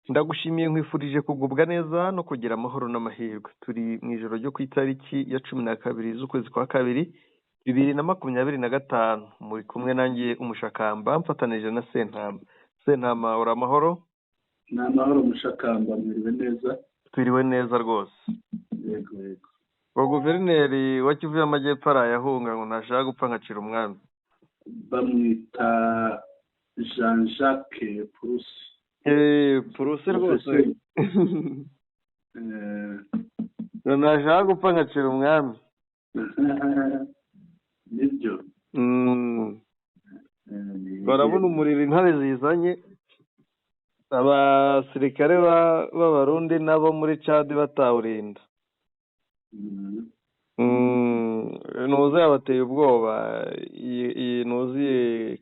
Ndagushimiye, nkwifurije kugubwa neza no kugira amahoro n'amahirwe. Turi mu ijoro ryo ku itariki ya 12 z'ukwezi kwa kabiri 2025. Muri kumwe nanjye Umushakamba, mfatanije na Sentama. Sentama, uri amahoro? Ni amahoro Mushakamba, mwiriwe neza? Twiriwe neza rwose. Yego yego. Ngo guverineri wa Kivu y'Amajyepfo arayahunga, ngo ntashaka gupfa nkacira umwami. Bamwita Jean Jacques Purusi. Purusi rwose, ngo ntashaka gupfa nkacira umwami. Nibyo. Barabona umuriro intare zizanye, abasirikare b'Abarundi nabo muri Cadi batawurinda. Ntuzi yabateye ubwoba iyi ntuzi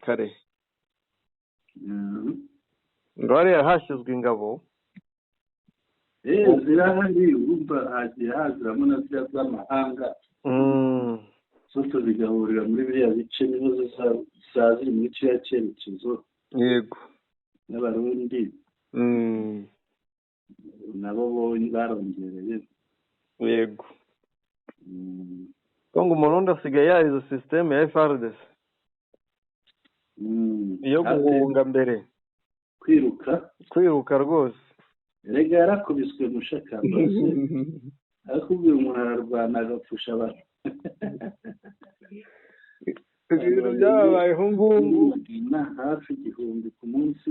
kare ngo hariya hashyizwe ingabo. Zirahari, urumva hagiye haziramo na ziriya z'amahanga, zose zigahurira muri biriya bice, niho ziba ziri muri kiriya cyerekezo. N'Abarundi nabo barongereye. Ko ngo Umurundi asigaye yarize système ya FARDC iyo guhunga mbere. Kwiruka. Kwiruka rwose. Erega yarakubiswe Mushakamba, arakubwira, umuntu ararwana agapfusha abantu. Ibintu byababayeho ngungu. Hafi 1000 ku munsi.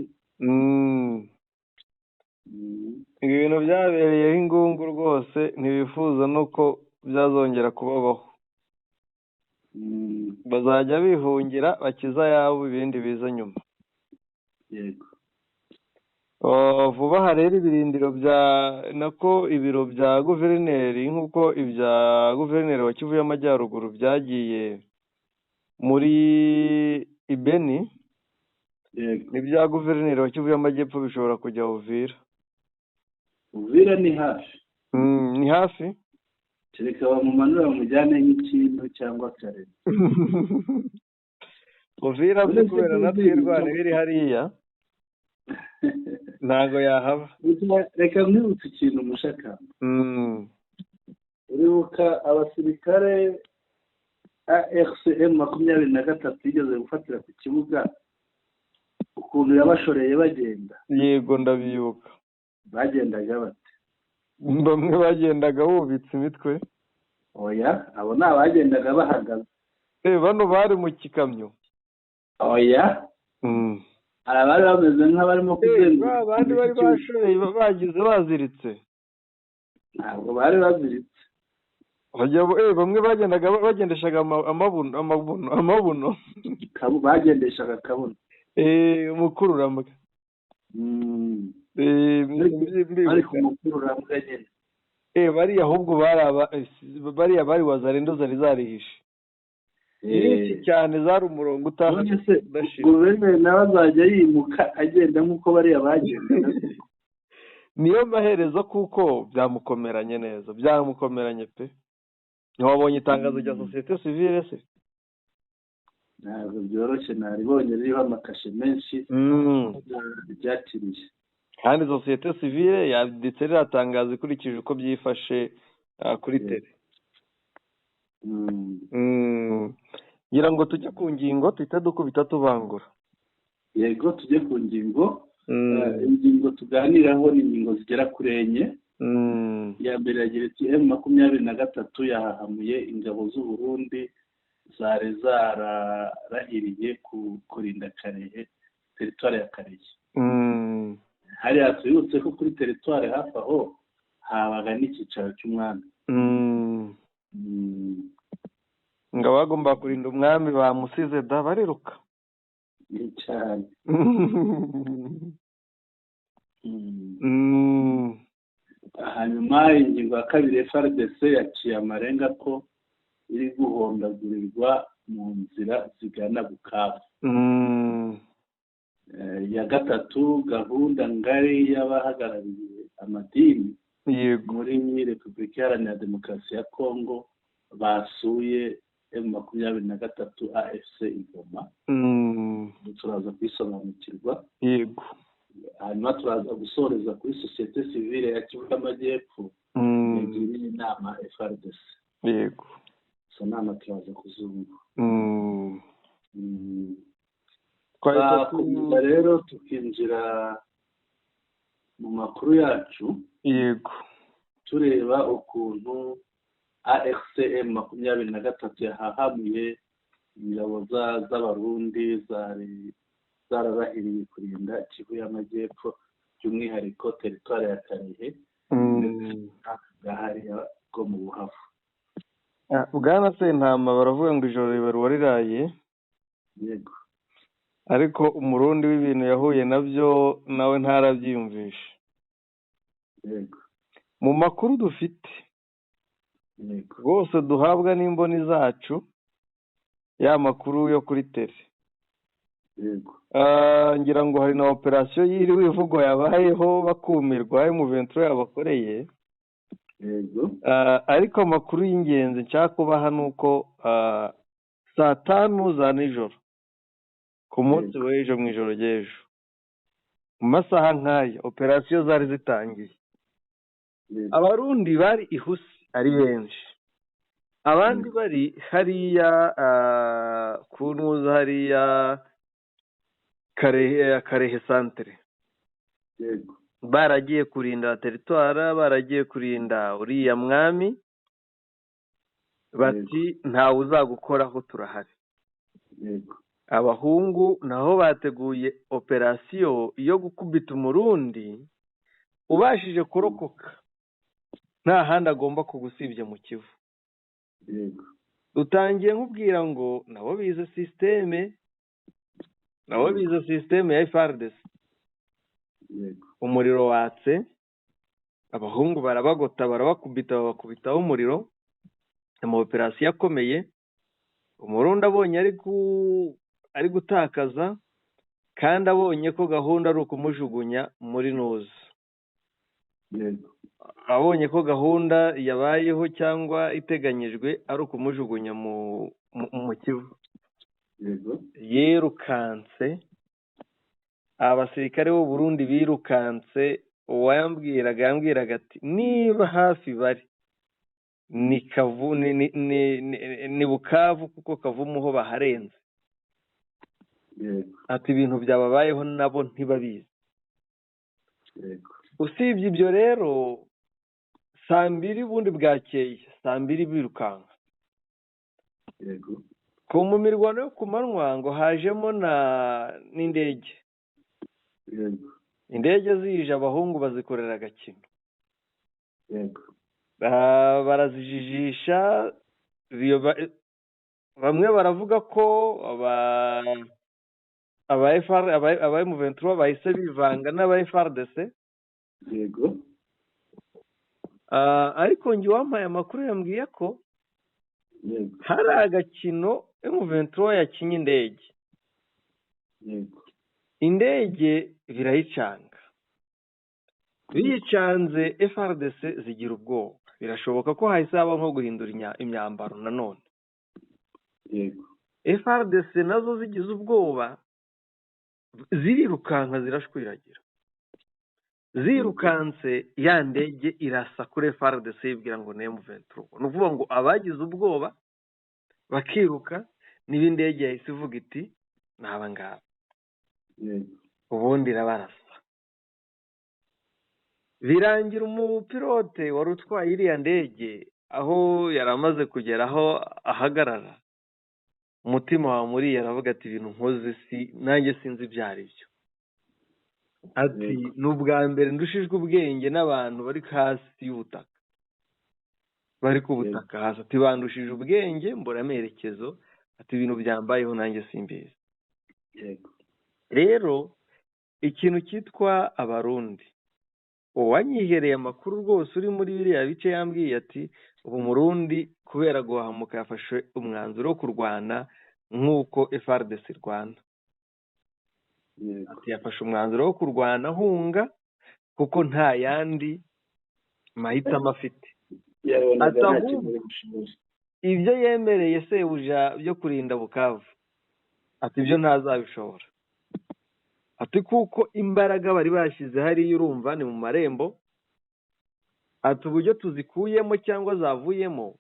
Ibintu byabereyeho ingungu rwose, ntibifuza nuko byazongera kubabaho. Bazajya bihungira bakiza ayabo, ibindi biza nyuma. Vuba aha rero ibirindiro bya, nako ibiro bya guverineri, nk'uko ibya guverineri wa Kivu y'Amajyaruguru byagiye muri Ibeni, n'ibya guverineri wa Kivu y'Amajyepfo bishobora kujya Uvira. Uvira ni hafi. Ni hafi. Kereka bamumanura bamujyane nk'ikintu cyangwa kare. Uvira byo kubera na Twirwane biri hariya, ntago yahaba. Reka nkwibutse ikintu Mushakamba. Uribuka abasirikare AFC M23 yigeze gufatira ku kibuga, ukuntu yabashoreye bagenda? Yego, ndabibuka. Bagendaga bate? Bamwe bagendaga bubitse imitwe. Oya, abo ni abagendaga bahagaze. Bano bari mu kikamyo? Oya, hari abari bameze nk'abarimo kuzenguruka. Abandi bari bashoreye, bagize baziritse. Ntabwo bari baziritse. Bamwe bagendaga bagendeshaga amabuno, amabuno, amabuno. Bagendeshaga akabuno. Umukururambwa. Bari ku mukururambwa nyine. Bariya ahubwo bari bariya bari Wazalendo, zari zarihishe nyinshi cyane, zari umurongo udashira. Guverineri nawe azajya yimuka agenda nk'uko bariya bagendaga. Niyo maherezo, kuko byamukomeranye neza, byamukomeranye pe. Ntiwabonye itangazo rya société civile se? Ntabwo byoroshye, naribonye ririho amakashe menshi ryakiriye. Kandi société civile yanditse ririya tangazo ikurikije uko byifashe kuri terrain. Ngira ngo tujye ku ngingo, tuhite dukubita tubangura. Yego, tujye ku ngingo. Ingingo tuganiraho ni ingingo zigera kuri enye. Iya mbere yagira iti: M23 yahahamuye ingabo z'u Burundi zari zararahiriye kurinda Karehe, teritwari ya Karehe. Hariya twibutse ko kuri teritwari hafi aho habaga n'icyicaro cy'umwami. Ngo bagomba kurinda umwami bamusize da, bariruka. Ni cyane. Hanyuma ingingo ya kabiri: FARDC yaciye amarenga ko iri guhondagurirwa mu nzira zigana Bukavu. Iya gatatu, gahunda ngari y'abahagarariye amadini muri Repubulika Iharanira Demokarasi ya Kongo basuye M23 AFC i Goma, turaza kuyisobanukirwa. Hanyuma turaza gusoreza kuri sosiyete sivile ya Kivu y'Amajyepfo yagiriye inama FARDC. Izo nama turaza kuzumva. Twakomeza rero tukinjira mu makuru yacu. Tureba ukuntu AFC M23 yahahamuye ingabo z'Abarundi zari zararahiriye kurinda Kivu y'Amajyepfo, by'umwihariko teritwari ya Karehe ndetse bwo mu Buhavu. Bwana Sentama, baravuga ngo ijoro riba riraye. Yego. Ariko Umurundi w'ibintu yahuye nabyo nawe ntarabyiyumvisha. Yego. Mu makuru dufite rwose duhabwa n'imboni zacu, ya makuru yo kuri terrain. Ngira ngo hari na operasiyo yiriwe ivugwa yabayeho bakumirwa M23 yabakoreye. Ariko amakuru y'ingenzi nshaka kubaha ni uko saa 5 za nijoro ku munsi w'ejo, mu ijoro ry'ejo, mu masaha nk'aya, operasiyo zari zitangiye. Abarundi bari ihusi ari benshi, abandi bari hariya ku ntuza hariya Karehe santere, baragiye kurinda teritwara, baragiye kurinda uriya mwami, bati ntawe uzagukoraho, turahari. Abahungu naho bateguye operasiyo yo gukubita Umurundi ubashije kurokoka, nta handi agomba kugusibye mu Kivu. Dutangiye nkubwira ngo nabo bize système, nabo bize système ya FARDC. Umuriro watse, abahungu barabagota, barabakubita, babakubitaho umuriro, ama operasiyo akomeye. Umurundi abonye ari gutakaza, kandi abonye ko gahunda ari ukumujugunya muri nuza, abonye ko gahunda yabayeho cyangwa iteganyijwe ari ukumujugunya mu Kivu, yirukanse. Abasirikare b'u Burundi birukanse. Uwayambwiraga yambwiraga ati niba hafi bari ni Kavu, ni Bukavu, kuko Kavumu ho baharenze. Ati ibintu byababayeho nabo ntibabizi. Usibye ibyo rero, saa 2 ubundi bwakeye, saa 2 birukanka. Ku mu mirwano yo ku manywa ngo hajemo n'indege. Indege zije, abahungu bazikorera agakino. Barazijijisha, bamwe baravuga ko aba FR aba M23 bahise bivanga n'aba FARDC. Ariko njye wampaye amakuru yambwiye ko hari agakino M23 yakinye indege. Indege birayicanga, biyicanze FARDC zigira ubwoba. Birashoboka ko hahise haba nko guhindura imyambaro nanone. FARDC nazo zigize ubwoba, zirirukanka, zirashwiragira. Zirukanse, ya ndege irasa kuri FARDC yibwira ngo ni M23. Ni ukuvuga ngo abagize ubwoba bakiruka, niba indege yahise ivuga iti ni aba ngaba, ubundi irabarasa. Birangira umupilote wari utwaye iriya ndege aho yari amaze kugera aho ahagarara, umutima wamuriye, aravuga ati ibintu nkoze si nanjye sinzi ibyo ari byo. Ati ni ubwa mbere ndushijwe ubwenge n'abantu bari hasi y'ubutaka, bari ku butaka hasi. Ati bandushije ubwenge, mbura amerekezo. Ati ibintu byambayeho nanjye simbizi. Rero ikintu cyitwa Abarundi, uwanyihereye amakuru rwose uri muri biriya bice yambwiye ati ubu Murundi kubera guhamuka yafashe umwanzuro wo kurwana nk'uko FARDC irwana. Ati yafashe umwanzuro wo kurwana ahunga kuko nta yandi mahitamo afite. Ibyo yemereye sebuja byo kurinda Bukavu, ati ibyo ntazabishobora. Ati kuko imbaraga bari bashyize hariya, urumva ni mu marembo, ati uburyo tuzikuyemo cyangwa zavuyemo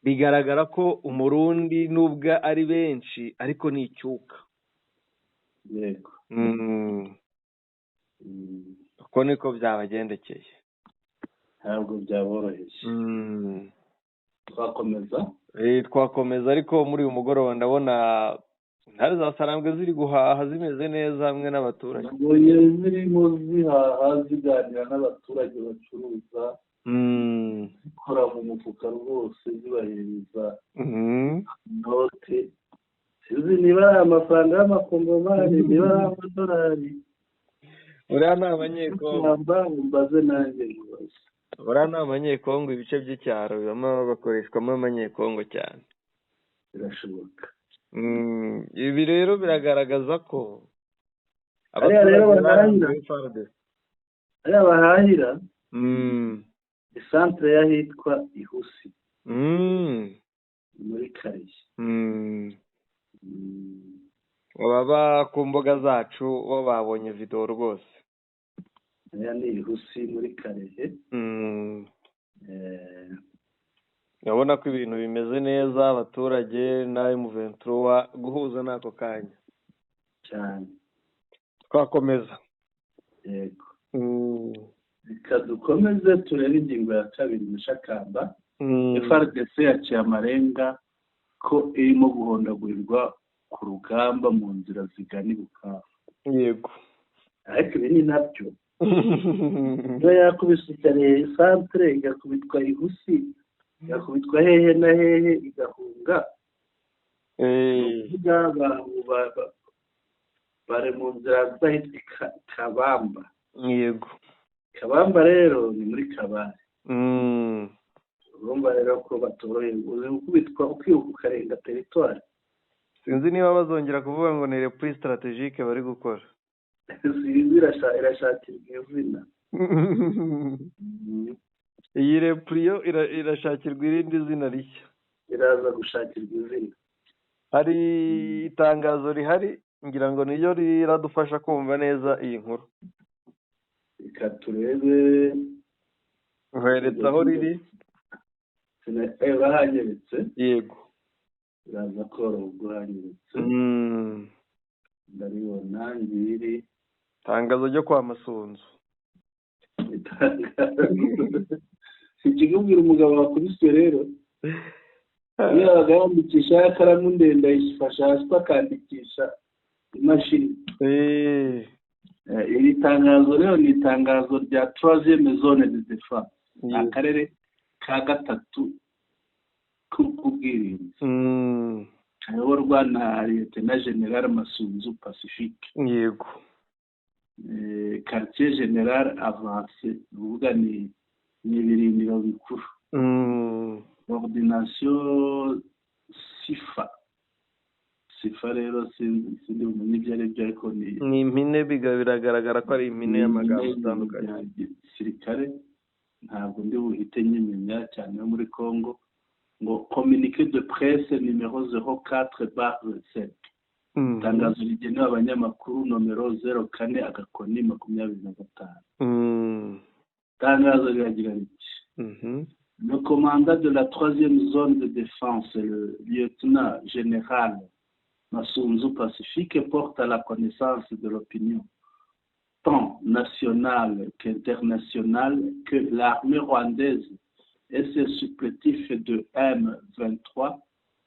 bigaragara ko Umurundi nubwo ari benshi ariko ni icyuka. Uko niko byabagendekeye. Ntabwo byaboroheye. Twakomeza. Twakomeza, ariko muri uyu mugoroba ndabona intare za Sarambwe ziri guhaha zimeze neza hamwe n'abaturage. Nabonye zirimo zihaha, ziganira n'abaturage bacuruza, zikora mu mufuka rwose, zibahereza inote. Sinzi niba ari amafaranga y'amakongomani, niba ari amadolari. Buriya ni Abanyekongo. Mbaze nanjye nkubaze. Buriya ni Abanyekongo, ibice by'icyaro bibamo bakoreshwamo Abanyekongo cyane. Birashoboka. Ibi rero biragaragaza ko Hariya rero abaturage bahahira. baranze FARDC. Hariya bahahira, isantere y'ahitwa Ihusi, muri Kariye. Ababa ku mbuga zacu bo babonye video rwose. Hariya ni Ihusi muri Kalehe. Urabona ko ibintu bimeze neza, abaturage na M23 guhuza n'ako kanya. Cyane. Twakomeza. Yego. Reka dukomeze turebe ingingo ya kabiri, Mushakamba. FARDC yaciye amarenga ko irimo guhondagurirwa ku rugamba mu nzira zigana i Bukavu. Ariko ibi ni nabyo, niba yakubise Kalehe santere, igakubitwa Ihusi, igakubitwa hehe na hehe, igahunga, ni ukuvuga abantu bari mu nzira z'ahitwa Kabamba. Kabamba rero ni muri Kabare. Urumva rero ko batoroheye, uzi gukubitwa ukiruka ukarenga territoire. Sinzi niba bazongera kuvuga ngo ni repli stratégique bari gukora. Sinzi, irashakirwa izina. Iyi repli yo irashakirwa irindi zina rishya. Iraza gushakirwa izina. Hari itangazo rihari, ngira ngo niyo riradufasha kumva neza iyi nkuru. Reka turebe. Nkweretse aho riri. Bahanyeretse. Yego. Biraza koroha ubwo uhanyeretse. Ndaribona ngiri. Itangazo ryo kwa Masunzu. Itangazo ikikubwira umugabo wakubiswe rero, iyo yabaga yandikisha ikaramu ndende ayifasha hasi, akandikisha imashini. Iri tangazo rero ni itangazo rya troisième zone de défense, akarere ka gatatu k'ubwirinzi, kayoborwa na Lieutenant Général Masunzu Pacifique. Quartier général avancé, ni ukuvuga ni ibirindiro bikuru. Coordination sifa sifa rero sindi bumenye ibyo ari byo, ariko ni Ni impine, biragaragara ko ari impine y'amagambo atandukanye. Bya gisirikare ntabwo ndi buhite nyimenya cyane yo muri Congo. Ngo communiqué de presse numéro 04/7, itangazo rigenewe abanyamakuru nomero 04-25. Itangazo riragira riti: Le commandant de la troisième zone de défense, le lieutenant général Masunzu Pacifique, porte à la connaissance de l'opinion, tant nationale qu'internationale, que l'armée rwandaise et ses supplétifs de M23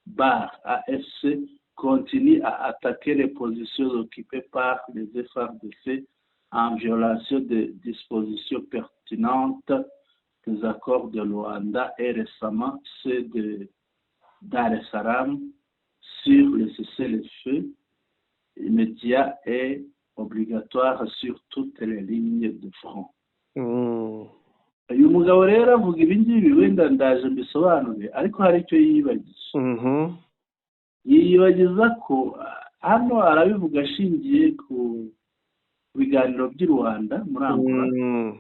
bar AFC continuent à attaquer les positions occupées par les FARDC en violation des dispositions pertinentes des accords de Luanda et récemment ceux de Dar es Salaam sur le cessez-le-feu immédiat et obligatoire sur toutes les lignes de front. Uyu mugabo rero avuga ibi ngibi, wenda ndaje mbisobanure, ariko hari icyo yiyibagiza. Yiyibagiza ko hano arabivuga ashingiye ku biganiro by'i Rwanda muri Angola,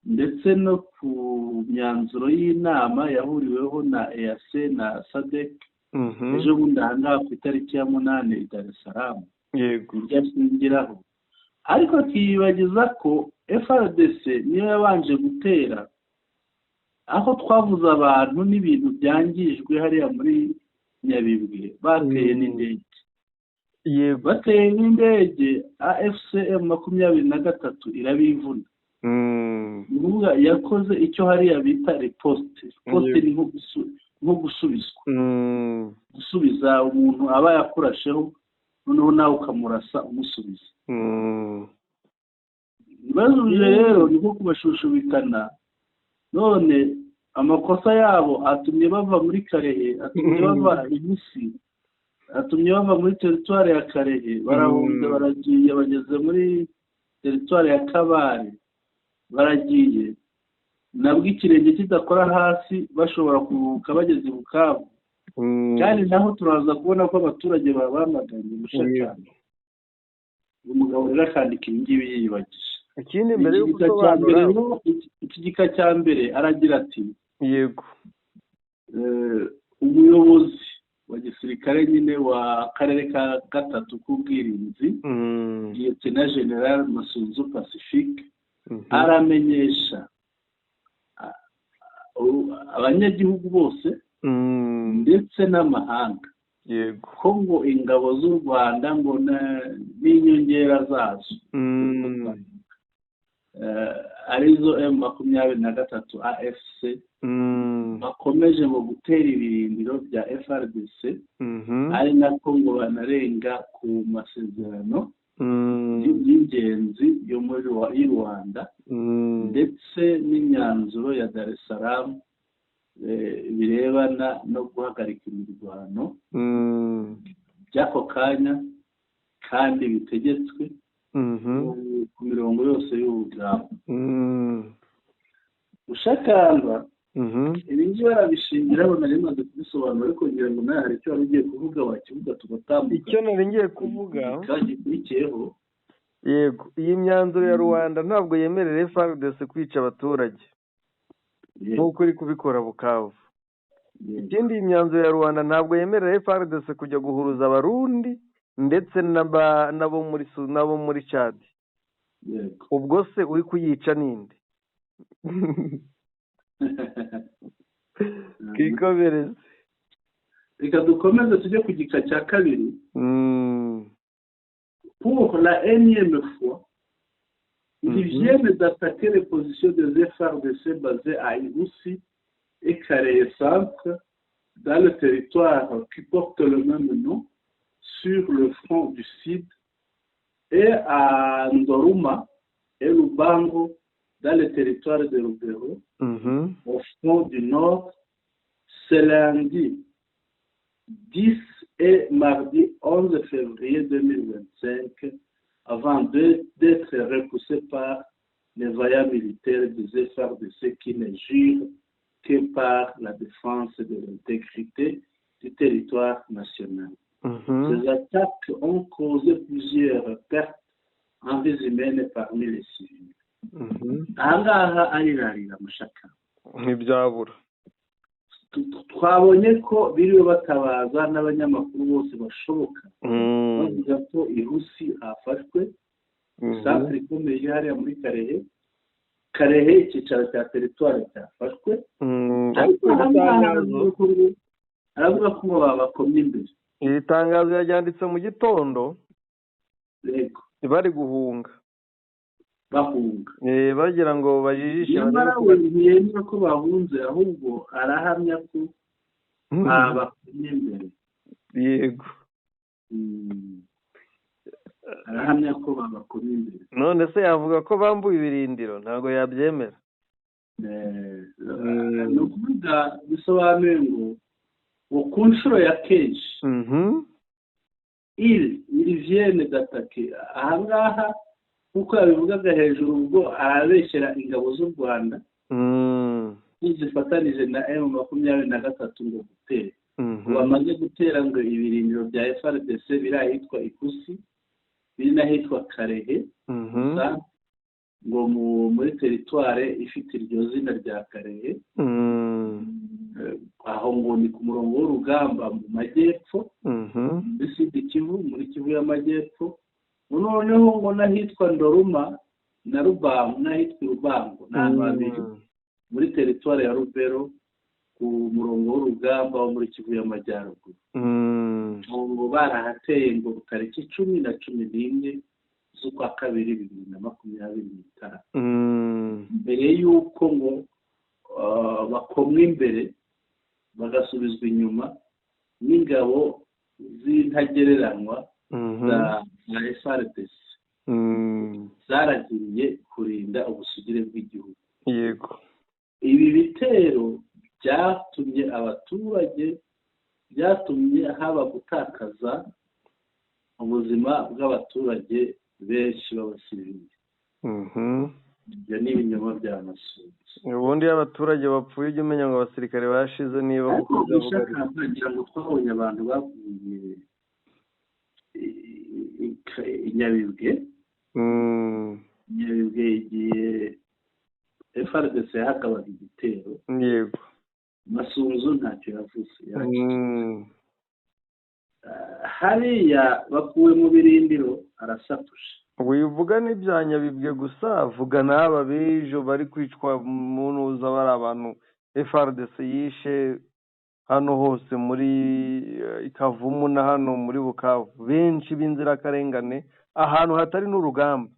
ndetse no ku myanzuro y'inama yahuriweho na EAC na SADC ejo bundi aha ngaha ku itariki ya 8 i Dar es Salaam. Ibyo ashingiraho, ariko akiyibagiza ko FARDC niyo yabanje gutera, aho twavuze abantu n'ibintu byangijwe hariya muri Nyabibwe, bateye n'indege. Bateye n'indege, AFC M23 irabivuna. Ni ukuvuga yakoze icyo hariya bita riposte. Riposte ni nko gusubizwa, gusubiza umuntu aba yakurasheho, noneho nawe ukamurasa umusubiza. Basubije rero ni nko kubashushubikana. None amakosa yabo atumye bava muri Karehe, atumye bava Ibusi, atumye bava muri teritwari ya Karehe, barahunze, baragiye, bageze muri teritwari ya Kabare. Baragiye nabwo ikirenge kidakora hasi, bashobora kuruhuka bageze i Bukavu. Kandi naho turaza kubona ko abaturage babamaganye mushakamba. Uyu mugabo rero akandika ibi ngibi yiyibagije. Ikindi mbere yo Iki gika cya mbere gusobanura rero, iki gika cya mbere aragira ati: Umuyobozi wa gisirikare nyine wa karere ka gatatu k'ubwirinzi, Lieutenant General Masunzu Pacifique, aramenyesha abanyagihugu bose ndetse n'amahanga ko ngo ingabo z'u Rwanda ngo n'inyongera zazo, arizo M23 AFC, bakomeje ngo gutera ibirindiro bya FARDC, ari nako ngo banarenga ku masezerano y'ingenzi yo muri y'u Rwanda ndetse n'imyanzuro ya Dar es Salaam birebana no guhagarika imirwano by'ako kanya kandi bitegetswe ku mirongo yose y'urugamba. Ushakamba, ibi ngibi barabishingiraho, nari maze kubisobanura, ariko ngira ngo nawe hari icyo wari ugiye kuvuga, wakivuga tugatambuka. Icyo nari ngiye kuvuga, gikurikiyeho. Yego, iyi myanzuro ya Rwanda ntabwo yemerera FARDC kwica abaturage nk'uko iri kubikora Bukavu. Ikindi, iyi myanzuro ya Rwanda ntabwo yemerera FARDC kujya guhuruza Abarundi ndetse n'abo muri Chad. Ubwo se uri kuyica ninde? Twikomereze. Reka dukomeze tujye ku gika cya kabiri. Pour la énième fois, ils viennent d'attaquer les positions des FARDC basées à Ihusi et Kalehe Centre, dans le territoire qui porte le même nom, sur le front du Sud, et à Ndoruma et Lubango, dans le territoire de Lubero, au front du Nord, ce lundi 10 et mardi 11 février 2025, avant d'être repoussé par les vaillants militaires des FARDC qui ne jurent que par la défense de l'intégrité du territoire national. Ces attaques ont causé plusieurs pertes en vies humaines parmi les civils. Ahangaha arirarira mushaka. Ntibyabura. Twabonye ko biriwe batabaza n'abanyamakuru bose bashoboka, bavuga ko Ihusi hafashwe centre ikomeye hariya muri Karehe. Karehe, icyicaro cya teritwari, cyafashwe. Ariko Ariko aha iri ngaha tangazo aravuga ko ngo babakomye imbere. Iri tangazo yaryanditse mu gitondo bari guhunga. Bahunga. Bagira ngo bajijishe Nyamara barebe ko we ntiyemera ko bahunze, ahubwo arahamya ko babakomye imbere. Arahamya ko babakomye imbere. None se yavuga ko bambuye ibirindiro? Ntabwo yabyemera. Ni ukuvuga bisobanuye ngo ku nshuro ya kenshi ils viennent d'attaquer. Ahangaha nk'uko yabivugaga hejuru, ubwo arabeshyera ingabo z'u Rwanda zifatanije na M23 ngo gutera, ngo bamaze gutera ngo ibirindiro bya FARDC biri ahitwa Ikusi, biri n'ahitwa Karehe, ngo muri teritware ifite iryo zina rya Karehe. Aho ngo ni ku murongo w'urugamba mu majyepfo, muri Sud Kivu, muri Kivu y'Amajyepfo. Noneho ngo n'ahitwa Ndoruma na Rubango, n'ahitwa Rubango, ni ahantu habiri muri teritwari ya Rubero, ku murongo w'urugamba wo muri Kivu y'Amajyaruguru. Ngo barahateye ngo tariki 10 na 11 z'ukwa kabiri 2025, mbere y'uko ngo bakomwa imbere bagasubizwa inyuma n'ingabo z'intagereranywa za FARDC zaragiriye kurinda ubusugire bw'igihugu. Ibi bitero byatumye abaturage, byatumye haba gutakaza ubuzima bw'abaturage benshi b'abasivili. Ibyo ni ibinyoma bya Masunzu. Ubundi iyo abaturage bapfuye, ujya umenya ngo abasirikare bashize niba Ariko ngira ngo twabonye abantu bavuye i Nyabibwe. Nyabibwe igihe FARDC yahagabaga igitero, Masunzu ntacyo yavuze. Hariya bakuwe mu birindiro, arasakuje. Wivuga n'ibya Nyabibwe gusa, vuga n'aba b'ejo bari kwicwa mu ntuza, bari abantu FARDC yishe hano hose muri Kavumu na hano muri Bukavu, benshi b'inzirakarengane, ahantu hatari n'urugamba.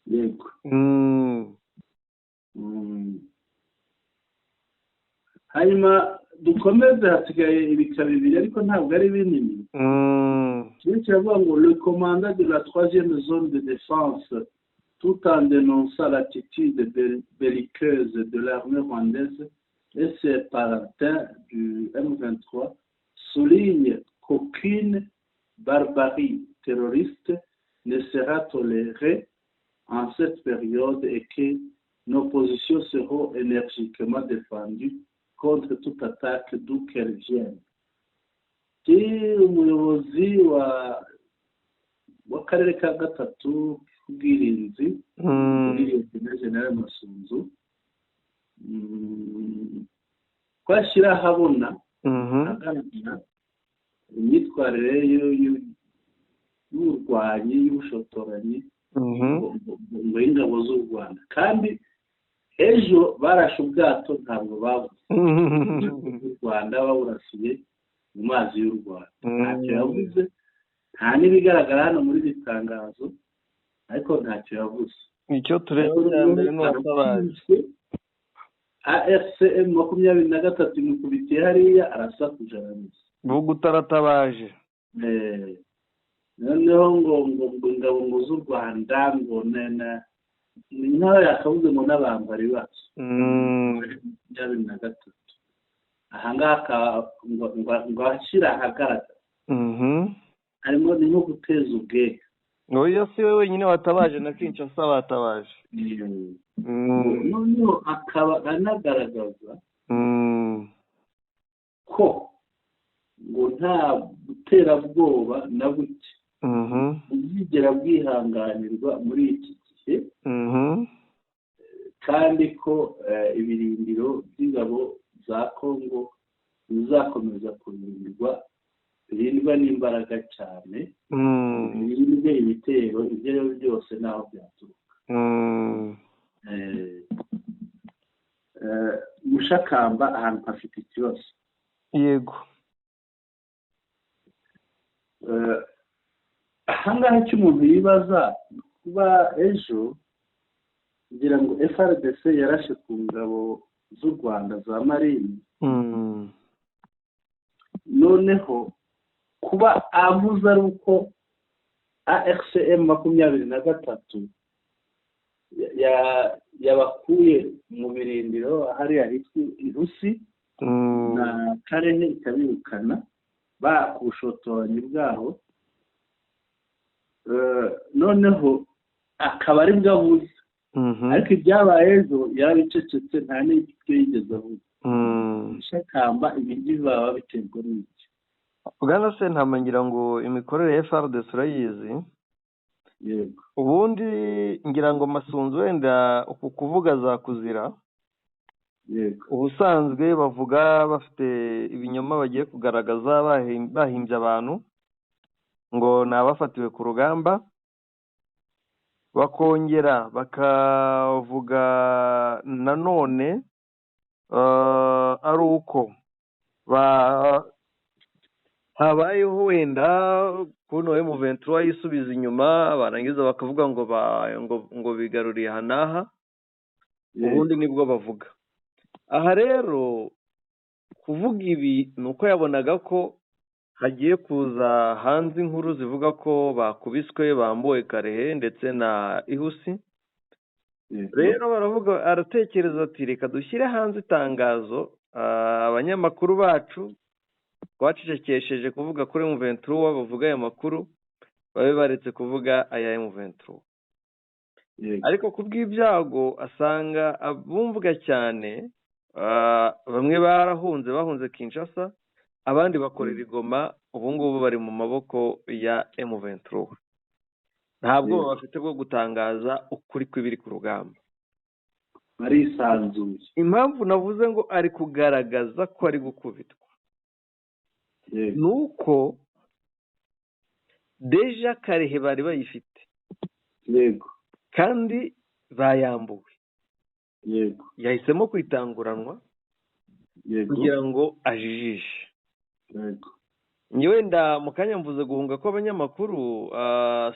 Yego. Hanyuma dukomeze, hasigaye ibika bibiri ariko ntabwo ari binini. Kimwe kiravuga ngo: "Le commandant de la troisième zone de défense, tout en dénonçant l'attitude belliqueuse de l'armée rwandaise et ses partenaires du M23, souligne qu'aucune barbarie terroriste ne sera tolérée en cette période et que nos positions seront énergiquement défendues contre toute attaque d'où qu'elle vienne." Umuyobozi w'akarere ka gatatu k'ubwirinzi muri Leta, Général Masunzu, twashyira ahabona ahagaragara imyitwarire y'uburwanyi, y'ubushotoranyi ngo y'ingabo z'u Rwanda. Kandi ejo barashe ubwato, ntabwo babuze u Rwanda, baburasiye mu mazi y'u Rwanda, ntacyo yavuze. Nta n'ibigaragara hano muri iri tangazo, ariko ntacyo yavuze. Icyo tureba cya mbere ni uwatabaje. AFC M 23 imukubitiye hariya, arasakuje, aramize. Vuga utaratabaje. Noneho ngo ingabo ngo z'u Rwanda ngo ni nkaho yakavuze ngo n'abambari bacu 23 ahangaha, ngo ashyire ahagaragara harimo ni nko guteza ubwega. Oya, si we wenyine watabaje, na Kinshasa batabaje. Noneho akaba anagaragaza ko ngo nta buterabwoba na buke buzigera bwihanganirwa muri iki gihe, kandi ko ibirindiro by'ingabo za Kongo bizakomeza kurindirwa, birindwa n'imbaraga cyane, birindwe ibitero ibyo ari byo byose n'aho byaturuka. Mushakamba ahantu hafite ikibazo. Ahangaha icyo umuntu yibaza, kuba ejo kugira ngo FARDC yarashe ku ngabo z'u Rwanda za marine, noneho kuba avuze ari uko AFC M 23 yabakuye mu birindiro hariya hitwa Irusi na Karehe, ikabirukana ku bushotoranyi bwaho, noneho akaba aribwo avuze, ariko ibyabaye ejo yarabicecetse, nta n'icyo yigeze avuga. Shakamba, ibingibi baba biterwa n'iki? Bwana Sentama, ngira ngo imikorere ya FARDC urayizi. Yego. Ubundi ngira ngo Masunzu wenda uku kuvuga azakuzira. Ubusanzwe bavuga bafite ibinyoma bagiye kugaragaza, bahimbye abantu ngo ni abafatiwe ku rugamba, bakongera bakavuga nanone ari uko habayeho wenda kuno M23 yisubiza inyuma, barangiza bakavuga ngo bigaruriye aha n'aha, ubundi nibwo bavuga. Aha rero kuvuga ibi ni uko yabonaga ko hagiye kuza hanze inkuru zivuga ko bakubiswe, bambuwe Karehe ndetse na Ihusi. Rero baravuga, aratekereza ati reka dushyire hanze itangazo, abanyamakuru bacu twacecekesheje kuvuga kuri M23 bavuga aya makuru, babe baretse kuvuga aya M23. Ariko kubw'ibyago asanga abumvuga cyane, bamwe barahunze, bahunze Kinshasa, abandi bakorera igoma, ubu ngubu bari mu maboko ya M23. Nta bwoba bafite bwo gutangaza ukuri kw'ibiri ku rugamba, barisanzuye. Impamvu navuze ngo ari kugaragaza ko ari gukubitwa nuko deja Karehe bari bayifite, yego, kandi bayambuwe, yego, yahisemo kwitanguranwa kugira ngo ajijishe. Yego. Wenda mu kanya mvuze guhunga kw'abanyamakuru,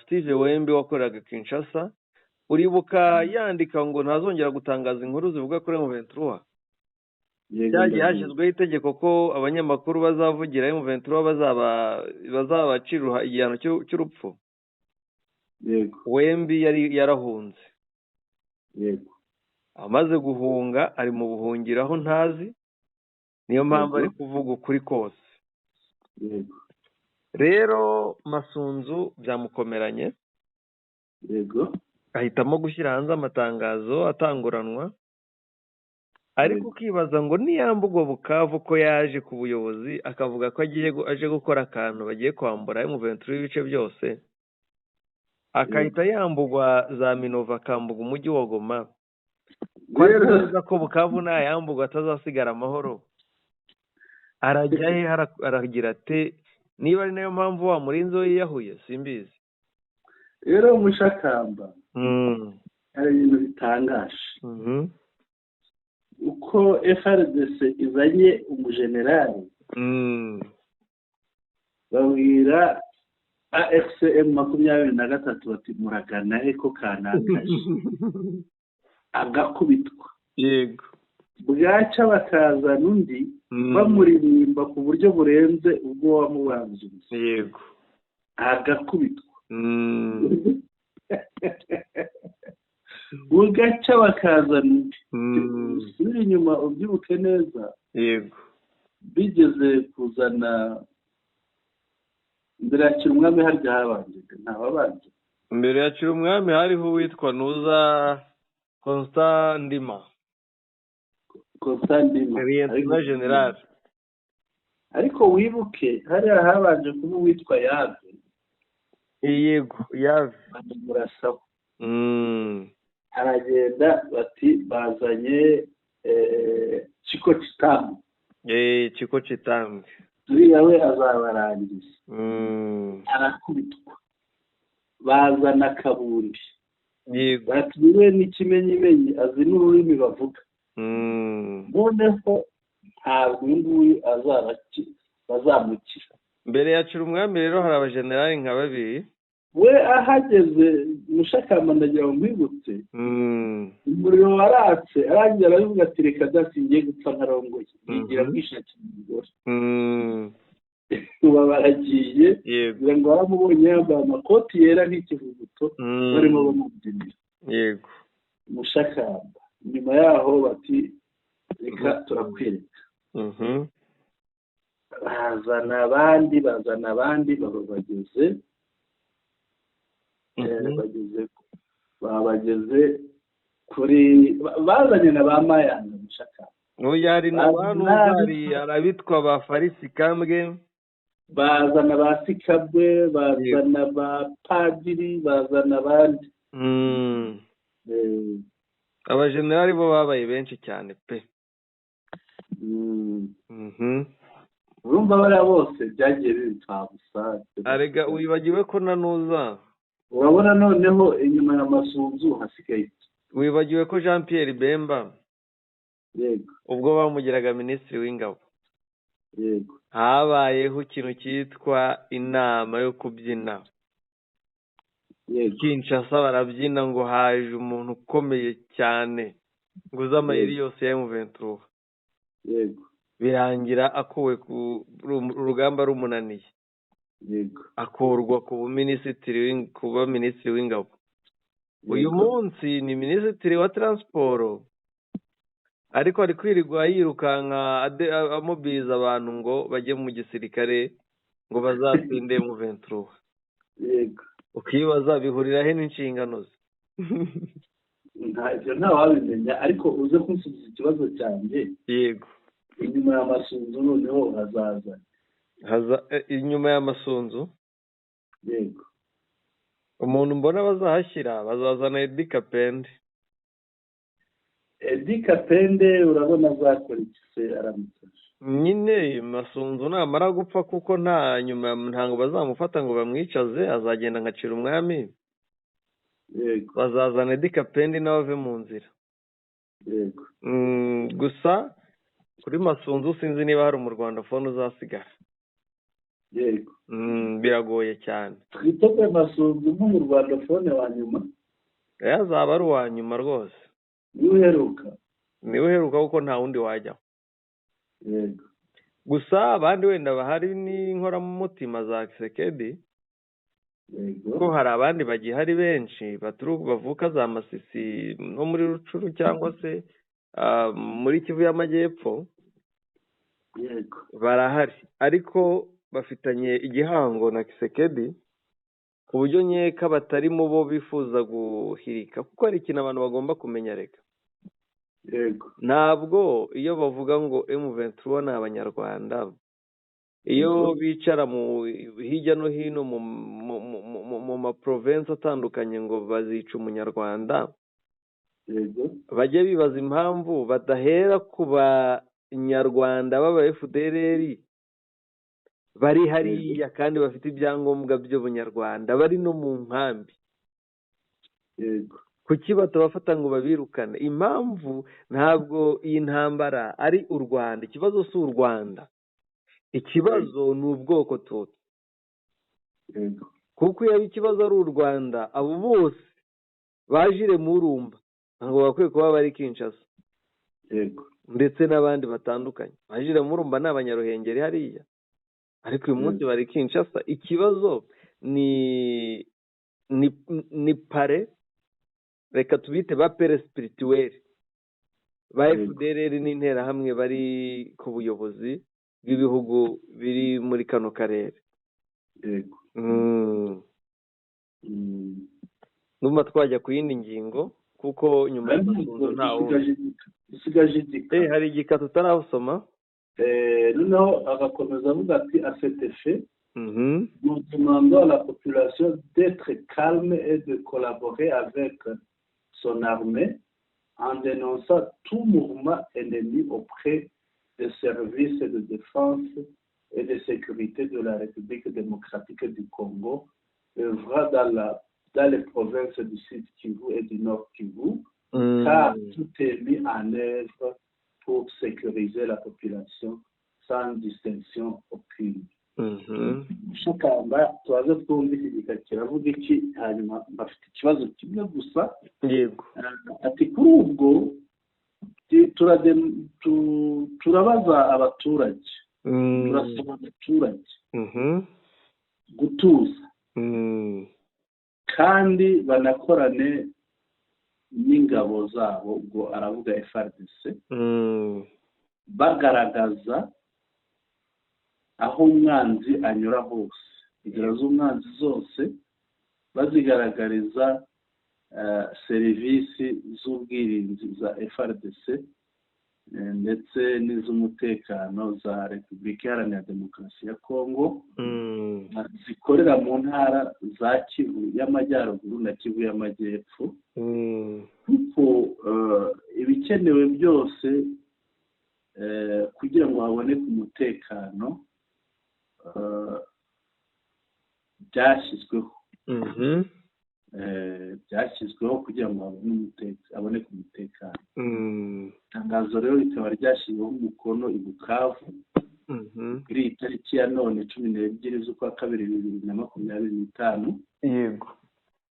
Steve Wembe wakoreraga Kinshasa, uribuka yandika ngo ntazongera gutangaza inkuru zivuga kuri M23. Byagiye hashyizweho itegeko ko abanyamakuru bazavugira M23 bazabacira igihano cy'urupfu. Yego. Wembi yari yarahunze. Yego. Amaze guhunga ari mu buhungiro aho ntazi, niyo mpamvu ari kuvuga ukuri kose. Yego. Rero Masunzu byamukomeranye. Yego. Ahitamo gushyira hanze amatangazo atanguranwa, ariko ukibaza ngo niyambugwa Bukavu ko yaje ku buyobozi akavuga ko agiye aje gukora akantu bagiye kwambura M23 ibice byose, akahita yambugwa za Minova, akambuga umujyi wa Goma, ko neza ko Bukavu nayambugwa atazasigara amahoro, arajya he? Aragira ate? Niba ari nayo mpamvu wa murinzi we yiyahuye simbizi. Rero Mushakamba, hari ibintu bitangaje. Uko FARDC izanye umujenerali, babwira AFCM 23 bati muragana he ko kanakaje, agakubitwa. Yego. Bwaca bakazana undi bamuririmba ku buryo burenze ubwo wamubanjirije. Yego. Agakubitwa. Bugaca bakazana undi. Usubire inyuma ubyibuke neza. Yego. Bigeze kuzana mbere ya Kirumwami harya habanje ntababanje. Mbere ya Kirumwami hariho uwitwa Nuza Constant Ndima. Constant Ndima. Lieutenant General. Ariko wibuke hariya habanje kuba uwitwa Yave. Yego, Yave. Bamurasaho. Aragenda bati bazanye Chiko Chitambi. Chiko Chitambi. Uriya we azabarangiza. Arakubitwa. Bazana Kabundi. Yego. Bati we n'ikimenyimenyi azi n'ururimi bavuga. Noneho ntabwo uyu nguyu bazamukira. Mbere ya Cirumwami rero hari abajenerali nka babiri. We ahageze Mushakamba ndagira ngo nkwibutse, umuriro waratse arangira aravuga ati reka dasingiye gupfa ntarongoye, yigira kwishakira umugore. Uba baragiye, kugira ngo baramubonye yambaye amakoti yera nk'ikivuguto, barimo bamubyinira. Yego. Mushakamba nyuma yaho bati reka turakwereka. Bazana abandi, bazana abandi, baba bageze bageze kuri bazanye na ba Mayanga Mushakamba. Oya, hari na ba Nuzari, arabitwa ba Farisi Kambwe, bazana ba Sikabwe, bazana ba Padiri, bazana abandi. Abajenerali bo babaye benshi cyane pe. Urumva bariya bose byagiye bipfabusa. Arega wibagiwe ko nanuza. Urabona noneho inyuma ya Masunzu hasigaye. Wibagiwe ko Jean Pierre Bemba. Yego. Ubwo bamugiraga minisitiri w'ingabo. Yego. Habayeho ikintu cyitwa inama yo kubyina. Yego. Kinshasa barabyina ngo haje umuntu ukomeye cyane ngo uzi amayeri yose ya M23. Yego. Birangira akuwe ku rugamba rumunaniye. Yego. Akurwa ku minisitiri kuba minisitiri w'ingabo. Uyu munsi ni minisitiri wa transport, ariko ari kwirirwa yirukanka amobiliza abantu ngo bajye mu gisirikare ngo bazatsinde M23. Yego. Ukibaza bihurira he n'inshingano ze? Ntacyo ntawabimenya, ariko uze kunsubiza ikibazo cyanjye. Yego. Inyuma ya Masunzu noneho hazaza. Haza inyuma ya Masunzu? Yego. Umuntu mbona bazahashyira bazazana Eddy Kapende. Eddy Kapende urabona azakora iki se aramutse? Nyine Masunzu namara gupfa, kuko nta nyuma ntango bazamufata ngo bamwicaze, azagenda nkacira umwami. Yego. Bazazana Eddy Kapende nawe ave mu nzira. Yego. Gusa kuri Masunzu sinzi niba hari umurwandafone uzasigara. Yego. Biragoye cyane. Twitege Masunzu nk'umurwandafone wa nyuma. Azaba ari uwa nyuma rwose. Niwe uheruka. Niwe uheruka kuko nta wundi wajyaho. Yego. Gusa abandi wenda bahari ni inkoramutima za Kisekedi. Yego. Ko hari abandi bagihari benshi baturuka bavuka za Masisi no muri Rucuru cyangwa se muri Kivu y'Amajyepfo. Yego. Barahari ariko bafitanye igihango na Kisekedi ku buryo nkeka batari mu bo bifuza guhirika, kuko hari ikintu abantu bagomba kumenya reka. Yego. Ntabwo iyo bavuga ngo M23 ni abanyarwanda, iyo bicara mu hirya no hino mu ma province atandukanye ngo bazica umunyarwanda. Yego. Bajye bibaza impamvu badahera ku banyarwanda b'aba FDLR bari hariya kandi bafite ibyangombwa by'ubunyarwanda bari no mu nkambi. Yego. Kuki batabafata ngo babirukane? Impamvu ntabwo iyi ntambara ari u Rwanda, ikibazo si u Rwanda, ikibazo ni ubwoko Tutsi. Yego. Kuko iyo ikibazo ari u Rwanda, abo bose bajire murumba ntabwo bakwiye kuba bari Kinshasa. Yego. Ndetse n'abandi batandukanye bajire murumba ni abanyaruhengeri hariya, ariko uyu munsi bari Kinshasa. Ikibazo ni pare, reka tubite ba pere spirituel ba FDLR n'interahamwe bari ku buyobozi bw'ibihugu biri muri kano karere. Yego. Ndumva twajya ku yindi ngingo kuko nyuma y'amasunzu ntawo isigaje igika. Hari igika tutarasoma. Noneho agakomeza avuga ati à cet effet, nous demandons à la population d'être calme et de collaborer avec son armée en dénonçant tout mouvement ennemi auprès des services de défense et de sécurité de la République démocratique du Congo, œuvrant dans les provinces du Sud Kivu et du Nord Kivu, car tout est mis en œuvre pour sécuriser la population sans distinction aucune. Shakamba tubaze twumve iki gika kiravuga iki, hanyuma bafite ikibazo kimwe gusa. Yego. Ati kuri ubwo turabaza abaturage, turasaba abaturage gutuza kandi banakorane n'ingabo zabo, ubwo aravuga FARDC, bagaragaza aho umwanzi anyura hose, inzira z'umwanzi zose bazigaragariza serivisi z'ubwirinzi za FARDC ndetse n'iz'umutekano za Repubulika Iharanira Demokarasi ya Kongo, zikorera mu ntara za Kivu y'Amajyaruguru na Kivu y'Amajyepfo, kuko ibikenewe byose Kugira ngo haboneke umutekano byashyizweho, byashyizweho kugira ngo haboneke umutekano. Itangazo rero rikaba ryashyiriweho umukono i Bukavu kuri iyi tariki ya none, 12 z'ukwa kabiri 2025.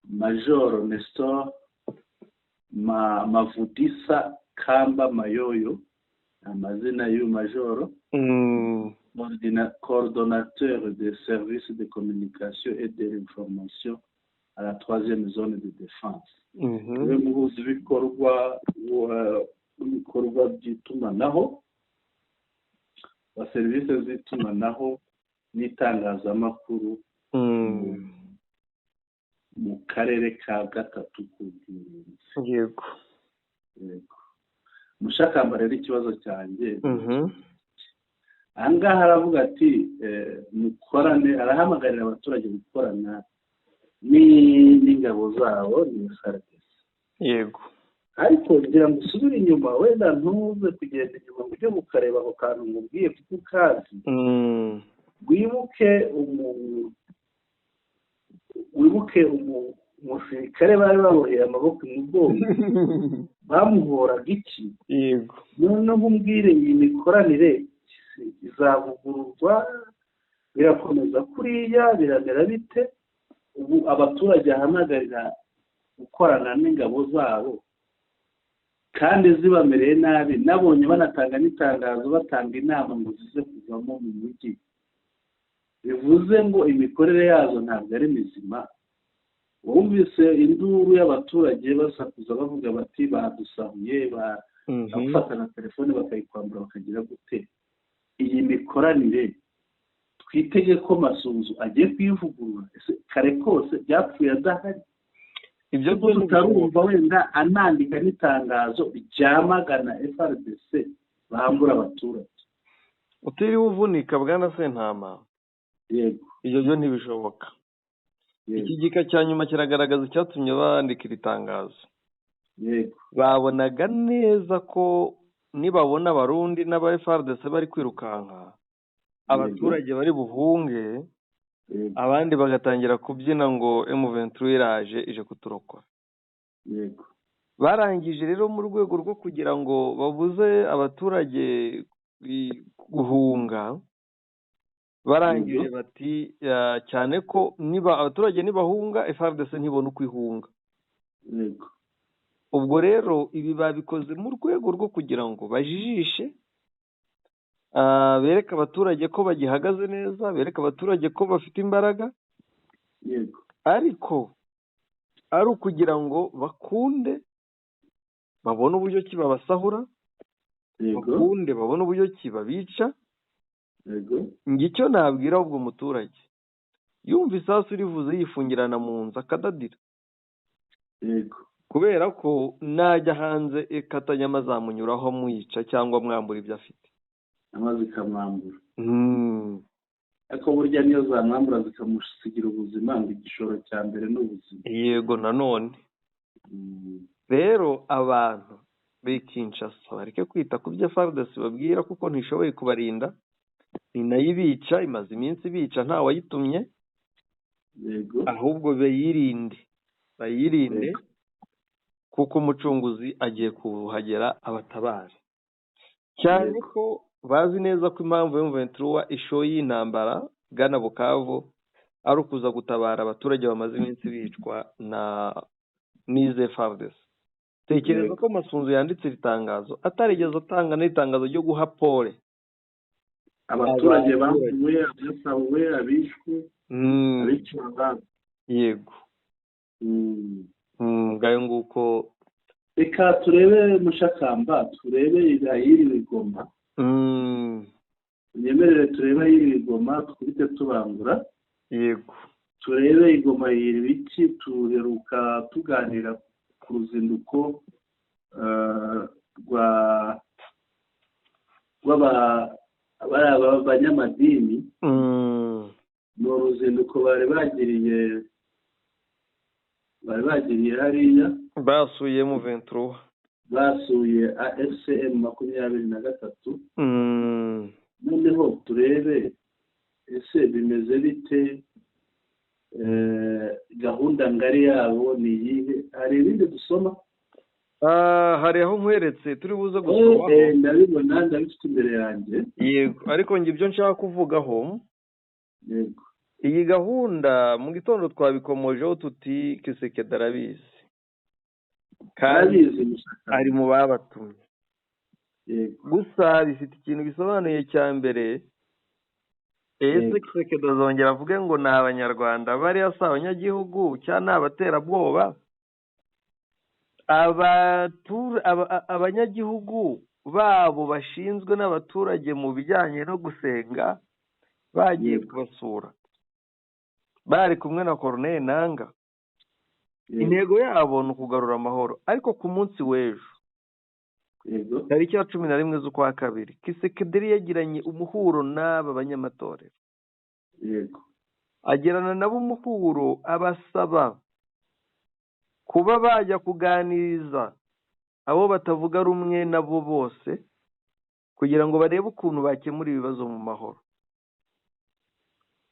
Majoro Nestor Mavudisa Kamba Mayoyo, amazina y'uyu majoro, coordonnateur des services de communication et de l'information à la troisième zone de défense, niwe muhuzabikorwa w'ibikorwa by'itumanaho, wa serivisi z'itumanaho n'itangazamakuru mu karere ka gatatu k'ubwirinzi. Yego, Mushakamba, rero ikibazo cyanjye aha ngaha, aravuga ati mukorane, arahamagarira abaturage gukorana n'ingabo zabo, ni FARDC. Ariko ngira ngo usubire inyuma, wenda ntuze kugenda inyuma ngo ujye mukareba ako kantu ngubwiye kuko ukazi. Wibuke umusirikare bari baboheye amaboko imugongo, bamuhoraga iki? Noneho umbwire, iyi mikoranire izavugururwa, birakomeza kuriya, biramera bite? Ubu abaturage ahamagarira gukorana n'ingabo zabo kandi zibamereye nabi, nabonye banatanga n'itangazo, batanga inama ngo zize kuvamo mu mujyi, bivuze ngo imikorere yazo ntabwo ari mizima. Wumvise induru y'abaturage basakuza bavuga bati badusahuye, bagufata na telefone bakayikwambura, bakagira gute? Iyi mikoranire twitege ko Masunzu agiye kuyivugurura? Ese kare kose byapfuye adahari? Ibyo Kuko tutarumva wenda anandika n'itangazo ryamagana FARDC bambura abaturage. Utiriwe uvunika, bwana Sentama. Ibyo byo ntibishoboka. Iki gika cya nyuma kiragaragaza icyatumye bandika iri tangazo. Babonaga neza ko nibabona Abarundi n'aba FARDC bari kwirukanka, abaturage bari buhunge, abandi bagatangira kubyina ngo M23 iraje, ije kuturokora. Barangije rero, mu rwego rwo kugira ngo babuze abaturage guhunga, barangije bati cyane ko niba abaturage nibahunga, FARDC ntibona uko ihunga. Ubwo rero ibi babikoze mu rwego rwo kugira ngo bajijishe, bereke abaturage ko bagihagaze neza, bereke abaturage ko bafite imbaraga, ariko ari ukugira ngo bakunde babone uburyo ki babasahura, bakunde babone uburyo ki babica. Njye icyo nabwira ubwo muturage, yumva isasu rivuze yifungirana mu nzu akadadira, kubera ko najya hanze ikatanyama azamunyuraho amwica cyangwa amwambura ibyo afite. Amazi ikamwambura. Ariko burya niyo zamwambura zikamusigira ubuzima, ngo igishoro cya mbere ni ubuzima. Yego, nanone rero abantu b'i Kinshasa bareke kwita ku byo FARDC babwira, kuko ntishoboye kubarinda, ni nayo ibica, imaze iminsi ibica ntawayitumye. Ahubwo bayirinde, bayirinde, kuko Umucunguzi agiye kuhagera abatabare, cyane ko bazi neza ko impamvu M23 ishoye intambara gana Bukavu ari ukuza gutabara abaturage bamaze iminsi bicwa na n'ize FARDC. Tekereza ko Masunzu yanditse iri tangazo atarigeze atanga n'itangazo ryo guha pole abaturage bambuwe, abasahuwe, abishwe, abiciwe ababo. Yego. Ngayo nguko. Reka turebe, Mushakamba, turebe ayiriwe Igoma. Unyemerere turebe ayiriwe Igoma, twite tubangura. Turebe Igoma yiriwe iki. Tuheruka tuganira ku ruzinduko rwa rw'aba bariya banyamadini. Ni uruzinduko bari bagiriye hariya. Basuye M23. Basuye AFC M23. Noneho turebe ese bimeze bite, gahunda ngari yabo ni iyihe? Hari ibindi dusoma? Hari aho nkweretse turi buze gusomaho. Ndabibona, ndabifite imbere yanjye. Yego, ariko njye ibyo nshaka kuvugaho, Yego. iyi gahunda mu gitondo twabikomojeho tuti Tshisekedi arabizi kandi Arabizi Mushakamba. ari mu babatumye. Gusa bifite ikintu bisobanuye cya mbere: ese Tshisekedi azongera avuge ngo ni Abanyarwanda bariya si abanyagihugu cyangwa ni abaterabwoba? Abanyagihugu babo bashinzwe n'abaturage mu bijyanye no gusenga bagiye kubasura bari kumwe na Corneille Nanga. Intego yabo ni ukugarura amahoro, ariko ku munsi w'ejo, tariki ya 11 z'ukwa kabiri, Tshisekedi yagiranye umuhuro n'aba banyamatorero. Agirana nabo umuhuro, abasaba kuba bajya kuganiriza abo batavuga rumwe nabo bose kugira ngo barebe ukuntu bakemura ibibazo mu mahoro.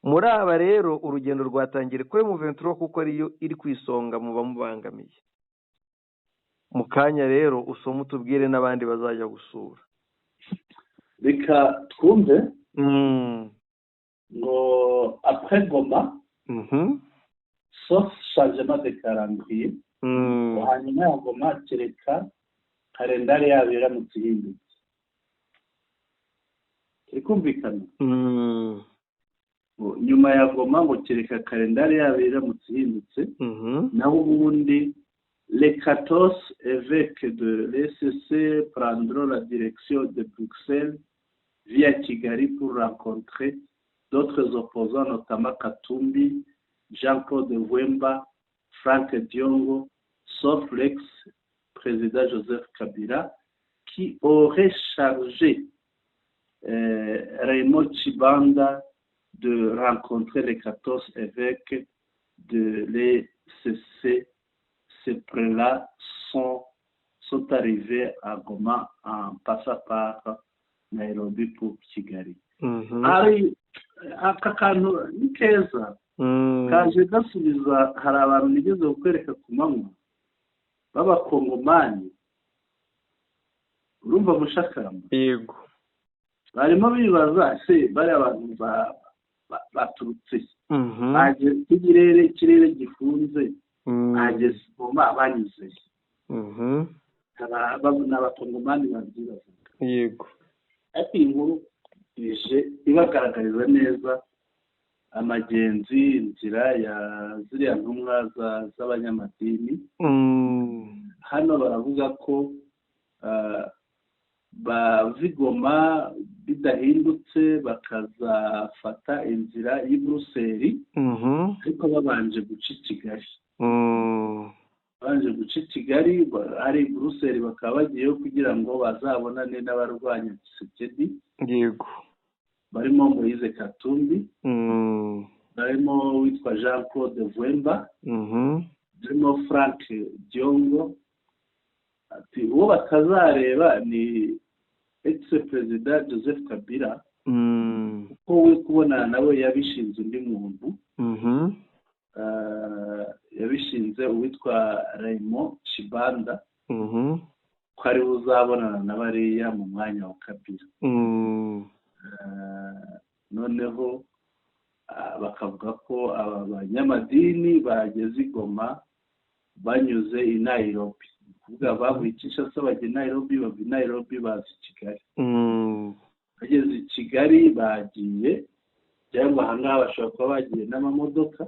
Muri aba rero, urugendo rwatangiye kuri M23 kuko ariyo iri ku isonga mu bamubangamiye. Mu kanya rero usome utubwire n'abandi bazajya gusura. Reka twumve ngo après Goma, sauf changement de calendrier. Hanyuma ya Goma, kereka kalendari yabo iramutse ihindutse. Turi kumvikana? Ngo nyuma ya Goma, ngo kereka kalendari yabo iramutse ihindutse, naho ubundi les 14 évêques de l'ECC prendront la direction de Bruxelles via Kigali pour rencontrer d'autres opposants, notamment Katumbi, Jean-Claude Wemba, Frank Diongo, sauf l'ex-président Joseph Kabila, qui aurait chargé Raymond Chibanda de rencontrer les 14 évêques de l'ECC. Ces prélats sont arrivés à Goma en passant par Nairobi pour Kigali. Hari aka kantu ni keza, kaje gasubiza. Hari abantu nigeze kukwereka ku manywa b'Abakongomani, urumva Mushakamba? Yego. Barimo bibaza se bariya bantu baturutse he? Bageze ikirere, ikirere gifunze, bageze Goma banyuze he? Ni Abakongomani babyibazaga. Ariko iyi nkuru ije ibagaragariza neza amagenzi, inzira ya ziriya ntumwa z'abanyamadini. Hano baravuga ko bava i Goma bidahindutse bakazafata inzira y'i Buruseli, ariko babanje guca i Kigali. Babanje guca i Kigali, ari i Buruseli bakaba bagiyeyo kugira ngo bazabonane n'abarwanya Tshisekedi, barimo Moise Katumbi, barimo witwa Jean Claude Vuemba, barimo Frank Diongo. Ati uwo batazareba ni ex perezida Joseph Kabila, kuko we kubonana nawe yabishinze undi muntu. Yabishinze uwitwa Raymond Chibanda, ko ari we uzabonana na bariya mu mwanya wa Kabila. Noneho bakavuga ko aba banyamadini bageze i Goma banyuze i Nairobi. Ni ukuvuga bavuye i Kinshasa bajya i Nairobi, bava i Nairobi baza i Kigali. Bageze i Kigali bagiye, cyangwa aha ngaha bashobora kuba bagiye n'amamodoka,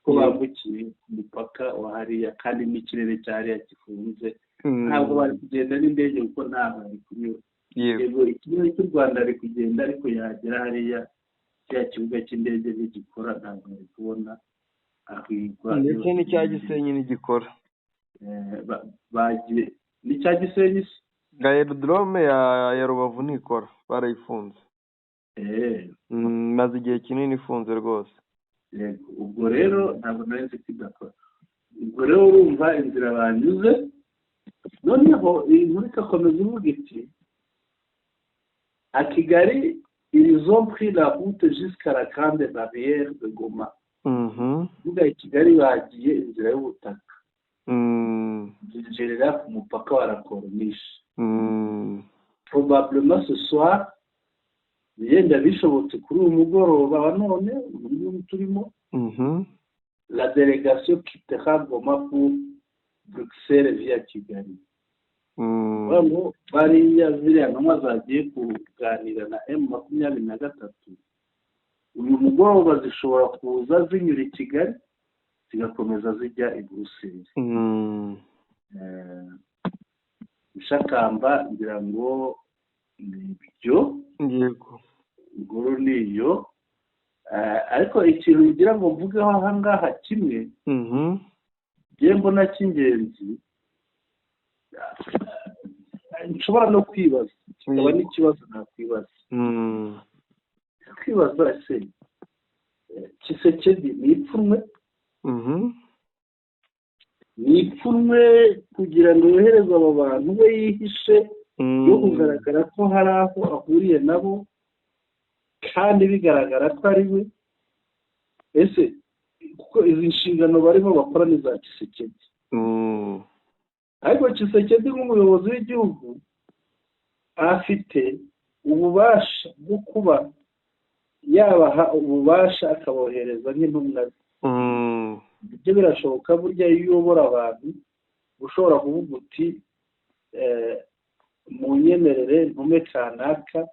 ko bambukiye ku mupaka wa hariya kandi n'ikirere cya hariya gifunze. Ntabwo bari kugenda n'indege kuko ntabwo bari kunyura. Yego, ikirere cy'u Rwanda ari kugenda, ariko yagera hariya kiriya kibuga cy'indege ntigikora, ntabwo bari kubona aho igwa. Ndetse n'icya Gisenyi ntigikora. Bagiye n'icya Gisenyi se? Aerodrome ya Rubavu ntikora, barayifunze. Imaze igihe kinini ifunze rwose. Yego, ubwo rero ntabwo nari nzi ko idakora. Ubwo rero urumva inzira banyuze. Noneho iyi nkuru igakomeza ivuga iti: "À Kigali, ils ont pris la route jusqu'à la grande barrière de Goma." Vuga i Kigali bagiye inzira y'ubutaka, binjirira ku mupaka wa la Corniche. "Probablement ce soir", yenda bishobotse kuri uyu mugoroba wa none, uyu nguyu turimo, "la délégation quittera Goma pour Bruxelles via Kigali." Ngo bariya ziriya ntumwa zagiye kuganira na M23, uyu mugoroba zishobora kuza zinyura i Kigali, zigakomeza zijya i Buruseli. Mushakamba, ngira ngo ni ibyo. Yego. Inkuru ni iyo. Ariko ikintu ngira ngo mvugeho aha ngaha kimwe, ngiye mbona cy'ingenzi, nshobora no kwibaza, kikaba n'ikibazo nakwibaza, kwibaza: ese Tshisekedi ni ipfunwe, ni ipfunwe kugira ngo yohereze abo bantu we yihishe, yo kugaragara ko hari aho ahuriye nabo kandi bigaragara ko ari we? Ese kuko izi nshingano barimo bakora ni za Tshisekedi, ariko Tshisekedi nk'umuyobozi w'igihugu afite ububasha bwo kuba yabaha ububasha, akabohereza nk'intumwa ze. Ibyo birashoboka. Burya iyo uyobora abantu, ushobora kuvuga uti: "Munyemerere ntume kanaka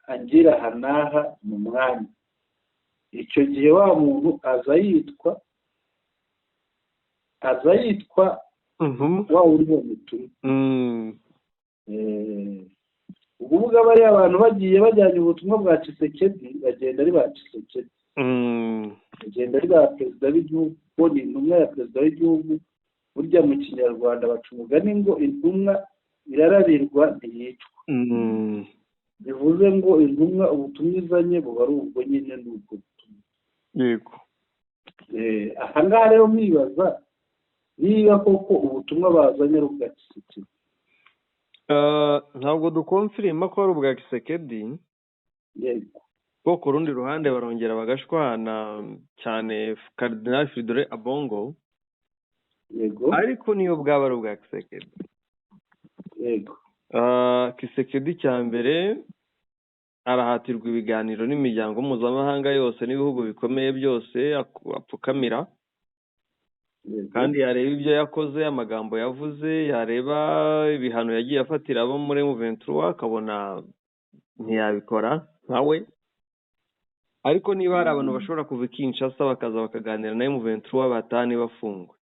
angira aha n'aha mu mwanya." Icyo gihe wa muntu aza yitwa wa wundi bamutumye. Ukuvuga bariya abantu bagiye bajyanye ubutumwa bwa Tshisekedi, bagenda ari ba Tshisekedi, bagenda ari ba perezida w'igihugu, kuko ni intumwa ya perezida w'igihugu. Burya mu Kinyarwanda baca umugani ngo intumwa irarabirwa ntiyicwa. Bivuze ngo intumwa ubutumwa izanye buba ari ubwo nyine, ni ubwo butumwa. Aha ngaha rero mwibaza niba koko ubutumwa bazanye ari ubwa Tshisekedi. Ntabwo duconfirma ko ari ubwa Tshisekedi, ko ku rundi ruhande barongera bagashwana cyane, Cardinal Fridolin Ambongo. Ariko niyo bwaba ari ubwa Tshisekedi, Tshisekedi cya mbere arahatirwa ibiganiro n'imiryango mpuzamahanga yose n'ibihugu bikomeye byose apfukamira. Kandi yareba ibyo yakoze, amagambo yavuze, yareba ibihano yagiye afatira abo muri M23, akabona ntiyabikora nkawe. Ariko niba hari abantu bashobora kuva i Kinshasa bakaza bakaganira na M23 batani bafungwe,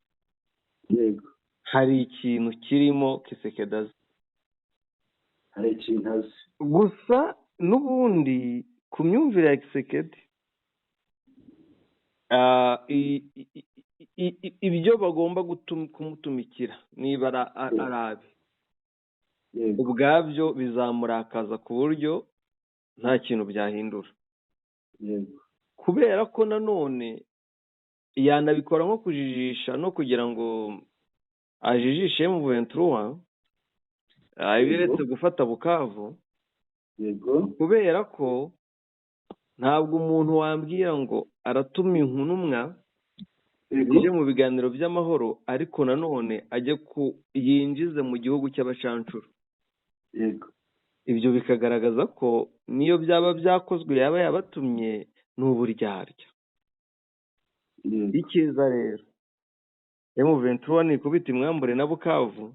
hari ikintu kirimo Tshisekedi azi. Hari ikintu azi. Gusa n'ubundi ku myumvire ya Tshisekedi, ibyo bagomba kumutumikira niba ari abe, ubwabyo bizamurakaza ku buryo nta kintu byahindura, kubera ko nanone yanabikora nko kujijisha no kugira ngo ajijishe M23 ibiretse gufata Bukavu, kubera ko ntabwo umuntu wambwira ngo aratuma intumwa ije mu biganiro by'amahoro, ariko nanone ajye ku yinjize mu gihugu cy'abacancuro. Ibyo bikagaragaza ko niyo byaba byakozwe, yaba yabatumye, ni uburyarya. Icyiza rero, M23 nikubita imwambure na Bukavu,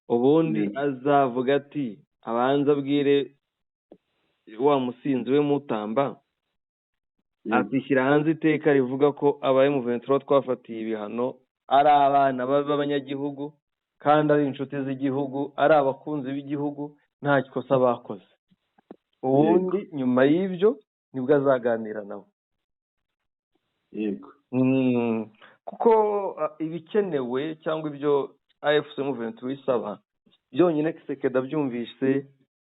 ubundi azavuga ati abanza abwire wa musinzi we Mutamba, atishyira hanze iteka rivuga ko aba M23 twafatiye ibihano ari abana b'abanyagihugu, kandi ari inshuti z'igihugu, ari abakunzi b'igihugu, nta kosa bakoze. Ubundi nyuma y'ibyo nibwo azaganira nabo. Kuko ibikenewe cyangwa ibyo AFC M23 isaba byonyine, Tshisekedi abyumvise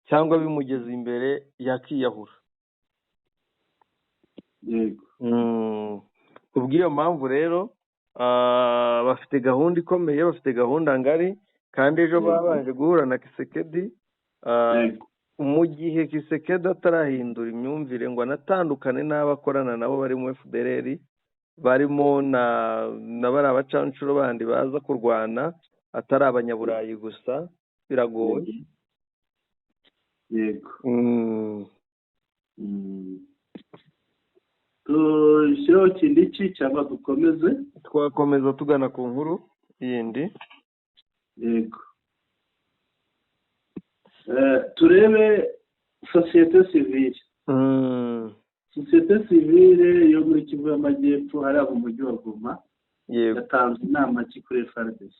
cyangwa bimugeze imbere, yakiyahura. Kubw'iyo mpamvu rero, bafite gahunda ikomeye, bafite gahunda ngari. Kandi ejo babanje guhura na Kisekedi, mu gihe Kisekedi atarahindura imyumvire ngo anatandukane n'abo akorana nabo barimo FDLR, barimo na bari abacancuro bandi baza kurwana atari abanyaburayi gusa, biragoye. Yego. Dushyireho ikindi ki cyangwa dukomeze? Twakomeza tugana ku nkuru yindi. Yego. Turebe sosiyete sivile. Sosiyete sivile yo muri Kivu y'Amajyepfo hariya mu mujyi wa Goma yatanze inama ki kuri FARDC?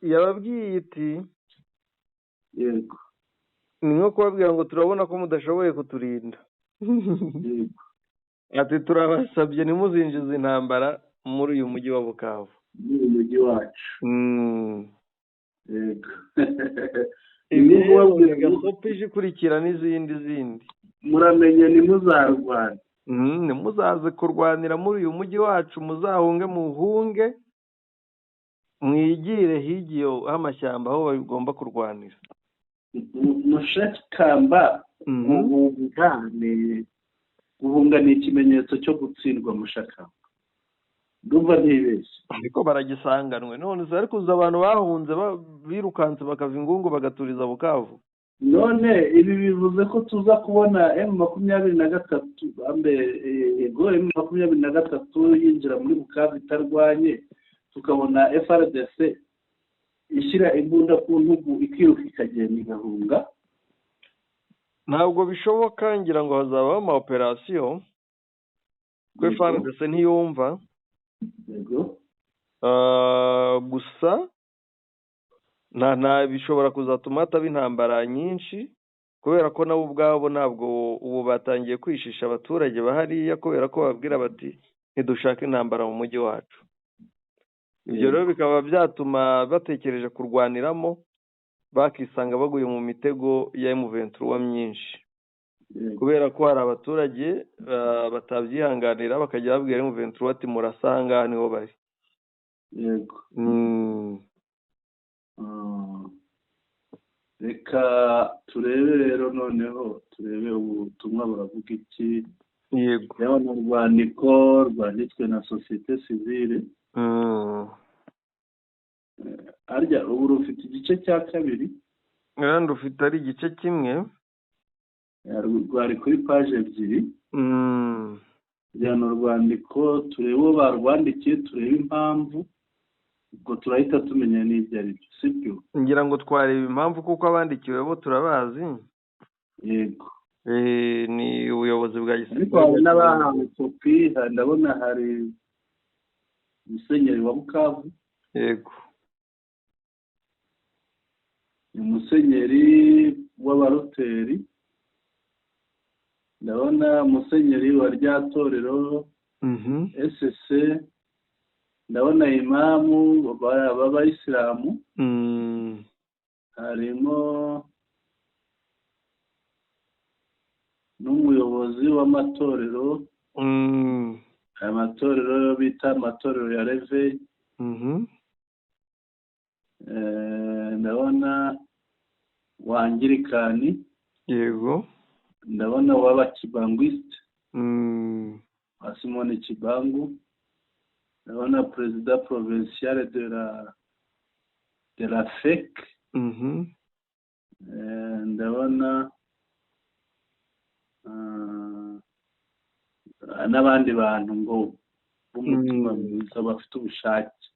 Yababwiye iti yego, ni nko kubabwira ngo turabona ko mudashoboye kuturinda. Yego. Ati turabasabye ntimuzinjize intambara muri uyu mujyi wa Bukavu, muri uyu mujyi wacu. Yego. Ibi gasopo ije ikurikira n'izindi zindi. Muramenye ntimuzarwana. Ntimuzaze kurwanira muri uyu mujyi wacu, muzahunge muhunge mwigire higiyo amashyamba aho bagomba kurwanira. Mushakamba guhunga ni ikimenyetso cyo gutsindwa. Mushakamba ndumva ntibeshye, ariko baragisanganwe none se ariko uzi abantu bahunze birukanse bakava ingungu bagaturiza Bukavu. None ibi bivuze ko tuza kubona M23 yego M23 yinjira muri Bukavu itarwanye, tukabona FARDC ishyira imbunda ku ntugu ikiruka ikagenda igahunga. Ntabwo bishoboka, ngira ngo hazabaho ama operation kwe FARDC ntiyumva. Yego. Gusa nta bishobora kuzatuma hataba intambara nyinshi, kubera ko nabo ubwabo ntabwo ubu batangiye kwishisha abaturage bahariya, kubera ko babwira bati ntidushaka intambara mu mujyi wacu. Ibyo rero bikaba byatuma batekereje kurwaniramo, bakisanga baguye mu mitego ya M23 myinshi, kubera ko hari abaturage batabyihanganira bakajya babwira M23 ati murasanga niho bari. Yego. Reka turebe rero noneho turebe ubutumwa buravuga iki. Yego. Yabona urwandiko rwanditswe na sosiyete sivile. Arya ubu rufite igice cya kabiri. Kandi rufite ari igice kimwe. Rwari kuri paje 2. Jyana urwandiko turebe uwo barwandikiye, turebe impamvu, ubwo turahita tumenya n'ibyo ari byo, sibyo? Ngira ngo twareba impamvu kuko abandikiwe bo turabazi. Yego. Ni ubuyobozi bwa gisirikare. Ariko hari n'abahawe kopi, ndabona hari musenyeri wa Bukavu. Yego. Ni musenyeri w'abaroteri, ndabona musenyeri wa rya torero SC, ndabona imamu b'abayisilamu, harimo n'umuyobozi w'amatorero, amatorero bita amatorero ya Reve. Ndabona wangirikani. Yego. Ndabona waba kibangwiste wa Simone Kibangu, ndabona president provincial de la FEC. Ndabona n'abandi bantu ngo b'umutima mwiza bafite ubushake.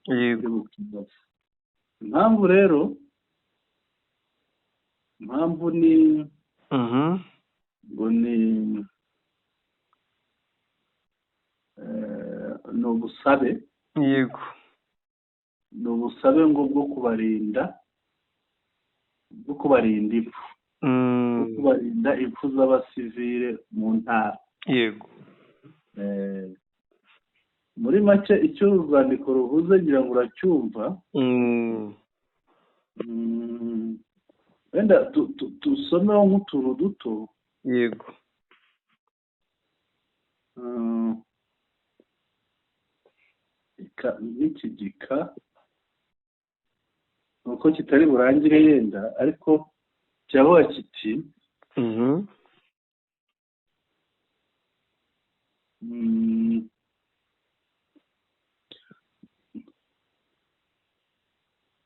Yego. Impamvu rero, impamvu ni ngo ni ubusabe. Yego. Ni ubusabe ngo bwo kubarinda, bwo kubarinda impfu, bwo kubarinda impfu z'abasivile mu ntara. Yego. Muri make icyo urwandiko ruvuze ngira ngo uracyumva. Wenda tusomeho nk'utuntu duto. Yego. N'iki gika Nuko kitari burangire yenda, ariko kiravuga kiti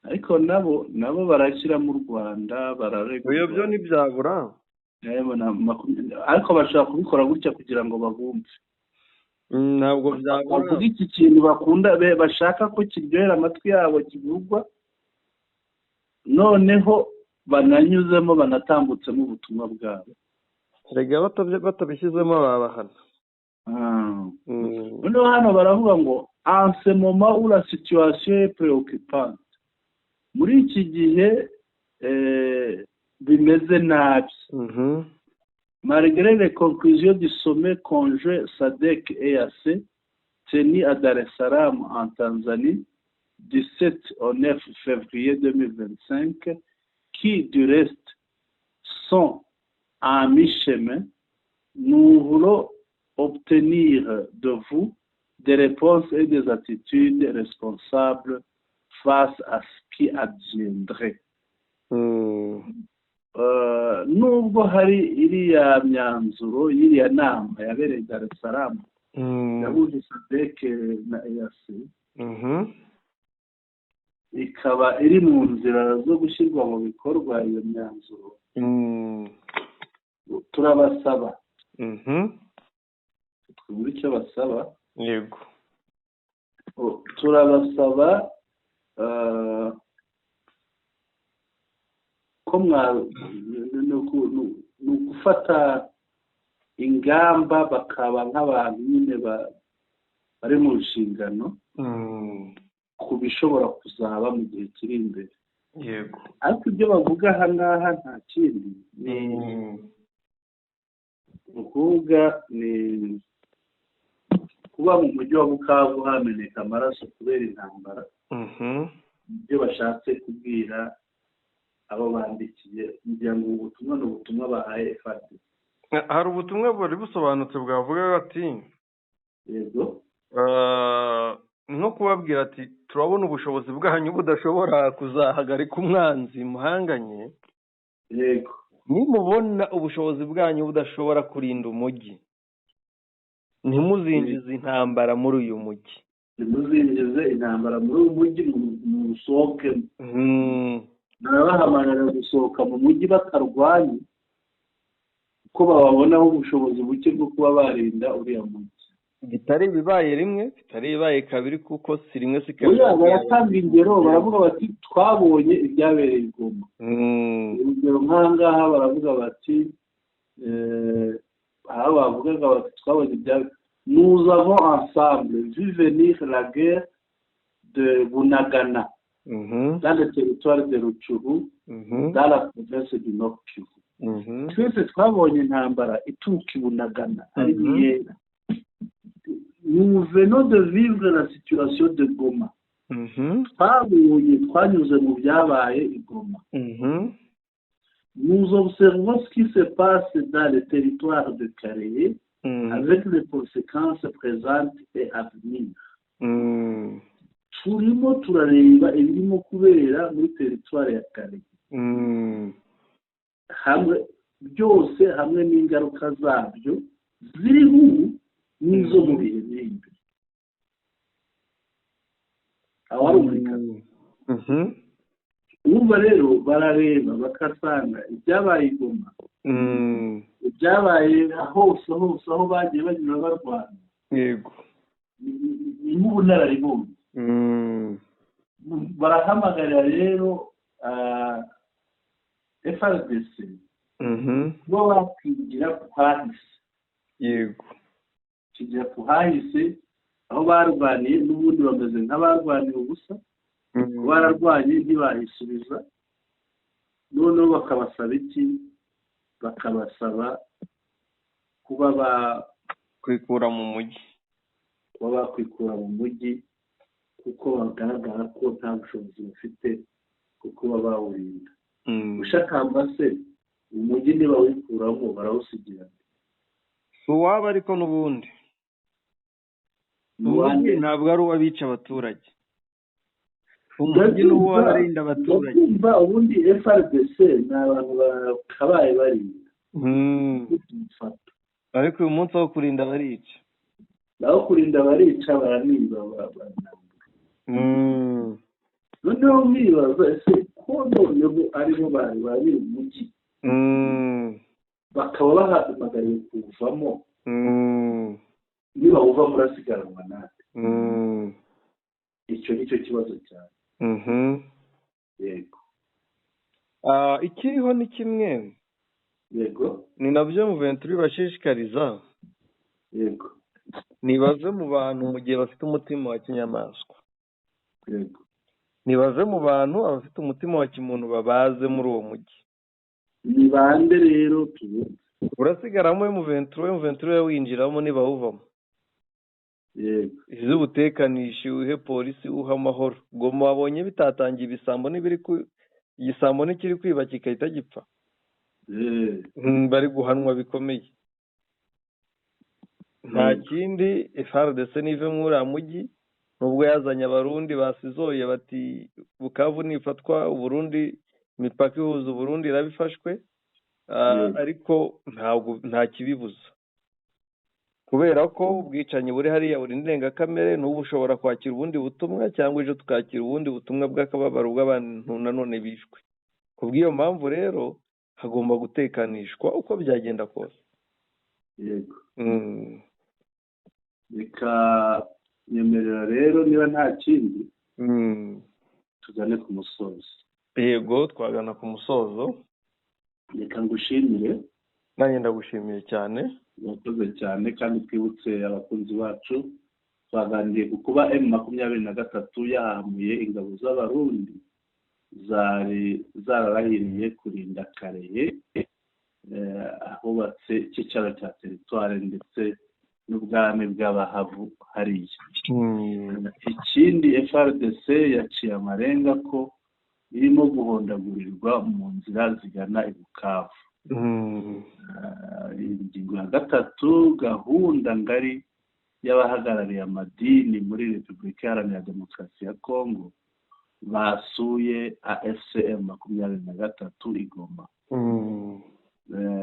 ariko nabo barashyira mu Rwanda, bararega. Ibyo byo ntibyabura, ariko bashobora kubikora gutya kugira ngo babumve. Ntabwo byabura. Bavuga iki kintu bakunda, bashaka ko kiryohera amatwi yabo kivugwa, noneho bananyuzemo banatambutsemo ubutumwa bwabo. Rega batabishyizemo babahana. Noneho hano baravuga ngo en ce moment où la situation est préoccupante, muri iki gihe bimeze nabi, malgré les conclusions du sommet conjoint SADC EAC tenu à Dar es Salaam en Tanzanie du 7 au 9 février 2025, qui du reste sont à mi-chemin, nous voulons obtenir de vous des réponses et des attitudes responsables face à ce qui adviendrait. Nubwo hari iriya myanzuro y'iriya nama yabereye Dar es Salaam yahuje SADC na EAC, ikaba iri mu nzira zo gushyirwa mu bikorwa iyo myanzuro, turabasaba, twumve icyo basaba. Yego. Turabasaba ko ni ugufata ingamba, bakaba nk'abantu nyine bari mu nshingano ku bishobora kuzaba mu gihe kiri imbere. Yego. Ariko ibyo bavuga aha ngaha nta kindi, ni ukuvuga ni kuba mu mujyi wa Bukavu hameneka amaraso kubera intambara, ibyo bashatse kubwira abo bandikiye, kugira ngo ubu butumwa ni ubutumwa bahaye FARDC. Hari ubutumwa bwari busobanutse bwavuga ati Yego. Nko kubabwira ati turabona ubushobozi bwanyu budashobora kuzahagarika umwanzi muhanganye. Yego. Nimubona ubushobozi bwanyu budashobora kurinda umujyi, ntimuzinjize intambara muri uyu mujyi. Ntimuzinjize intambara muri uyu mujyi, musohokemo. Barabahamarira gusohoka mu mujyi batarwanye, kuko bababonaho ubushobozi buke bwo kuba barinda uriya mujyi. Bitari bibaye rimwe, bitari bibaye kabiri, kuko si rimwe si kabiri. Baratanga ingero, baravuga bati twabonye ibyabereye i Goma. Urugero nk'aha ngaha baravuga bati, aho bavugaga bati twabonye ibyabereye, nous avons ensemble vu venir la guerre de Bunagana dans le territoire de Rutshuru, dans la province du Nord Kivu. Twese twabonye intambara ituruka i Bunagana ari yera. Nous venons de vivre la situation de Goma. Twabonye, twanyuze mu byabaye i Goma. Nous observons ce qui se passe dans le territoire de Kalehe avec les conséquences présentes et à venir. Turimo turareba ibirimo kubera muri teritwari ya Kalehe, hamwe byose hamwe n'ingaruka zabyo ziriho ubu n'izo mu bihe biri imbere. Aho harumvikana. Urumva rero barareba bagasanga ibyabaye i Goma, ibyabaye hose hose aho bagiye banyura barwana, Yego. ni nk'ubunararibonye. Barahamagarira rero FARDC kuba bakwigira ku hahise. Yego. Kigira ku hahise aho barwaniye, n'ubundi bameze nk'abarwaniye ubusa, bararwanye ntibahisubiza. Noneho bakabasaba iki? Bakabasaba kuba kwikura mu mujyi, kuba bakwikura mu mujyi, kuko bagaragara ko nta bushobozi bafite bwo kuba bawurinda. Ushakamba se umujyi ntibawikuramo, barawusigira? Si uwabo, ariko n'ubundi umujyi ntabwo ari uw'abica abaturage. Umujyi ni uw'abarinda abaturage. Ndabyumva. Ubundi FARDC ni abantu bakabaye barinda. Ariko uyu munsi aho kurinda barica. Aho kurinda barica, baraniba, baranambura. Noneho mwibaza, ese ko noneho aribo bari bari umujyi, bakaba bahamagariwe kuwuvamo, nibawuvamo urasigaranwa nande? Icyo ni cyo kibazo cyane. Yego. Ikiriho ni kimwe. Ni nabyo M23 bashishikariza. Nibave mu bantu mu gihe bafite umutima wa kinyamaswa. Nibave mu bantu, abafite umutima wa kimuntu babaze muri uwo mujyi. Ni bande rero tubumve? Urasigaramo M23, M23 winjiramo nibawuvamo. Iz'ubutekanisha uhe polisi, uha amahoro. Goma wabonye bitatangiye, ibisambo n'ibiri ku igisambo ntikiri kwiba kigahita gipfa. Bari guhanwa bikomeye. Nta kindi, FARDC nive muri uriya mujyi, nubwo yazanye Abarundi basizoye bati Bukavu nifatwa Uburundi, imipaka ihuza Uburundi irabifashwe, ariko ntabwo nta kibibuza, kubera ko ubwicanyi buri hariya buri ndengakamere. N'ubu ushobora kwakira ubundi butumwa, cyangwa ejo tukakira ubundi butumwa bw'akababaro bw'abantu nanone bishwe. Ku bw'iyo mpamvu rero hagomba gutekanishwa uko byagenda kose. Yego. Reka nyemerera rero, niba nta kindi, tugane ku musozo. Yego, twagana ku musozo. Reka ngushimire. Nanjye ndagushimiye cyane. Urakoze cyane. Kandi twibutse abakunzi bacu, twaganiriye ku kuba M23 yahamuye ingabo z'Abarundi zari zararahiriye kurinda Karehe, ahubatse icyicaro cya teritwari ndetse n'ubwami bw'Abahavu hariya. Ikindi, FARDC yaciye amarenga ko irimo guhondagurirwa mu nzira zigana i Bukavu. Ingingo ya gatatu, gahunda ngari y'abahagarariye amadini muri Repubulika Iharanira Demokarasi ya Kongo basuye AFC M23 i Goma.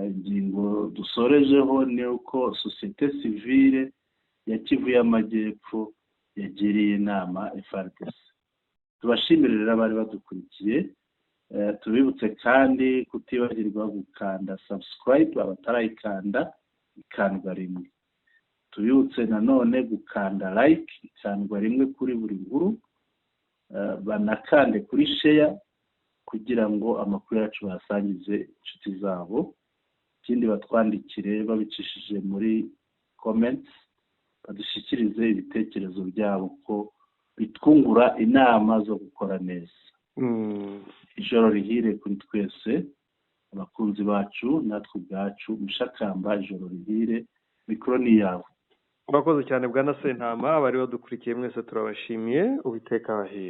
Ingingo dusorejeho ni uko sosiyete sivile ya Kivu y'Amajyepfo yagiriye inama FARDC. Tubashimire rero abari badukurikiye. Tubibutse kandi kutibagirwa gukanda subscribe, abatarayikanda ikandwa rimwe. Tubibutse nanone gukanda like, ikandwa rimwe kuri buri nkuru, banakande kuri share kugira ngo amakuru yacu bayasangize inshuti zabo. Ikindi, batwandikire babicishije muri comments, badushyikirize ibitekerezo byabo ko bitwungura inama zo gukora neza. Ijoro rihire kuri twese, abakunzi bacu natwe ubwacu. Mushakamba, ijoro rihire, mikoro ni iyawe. Urakoze cyane, bwana Sentama. Abari badukurikiye mwese turabashimiye. Uwiteka abahire.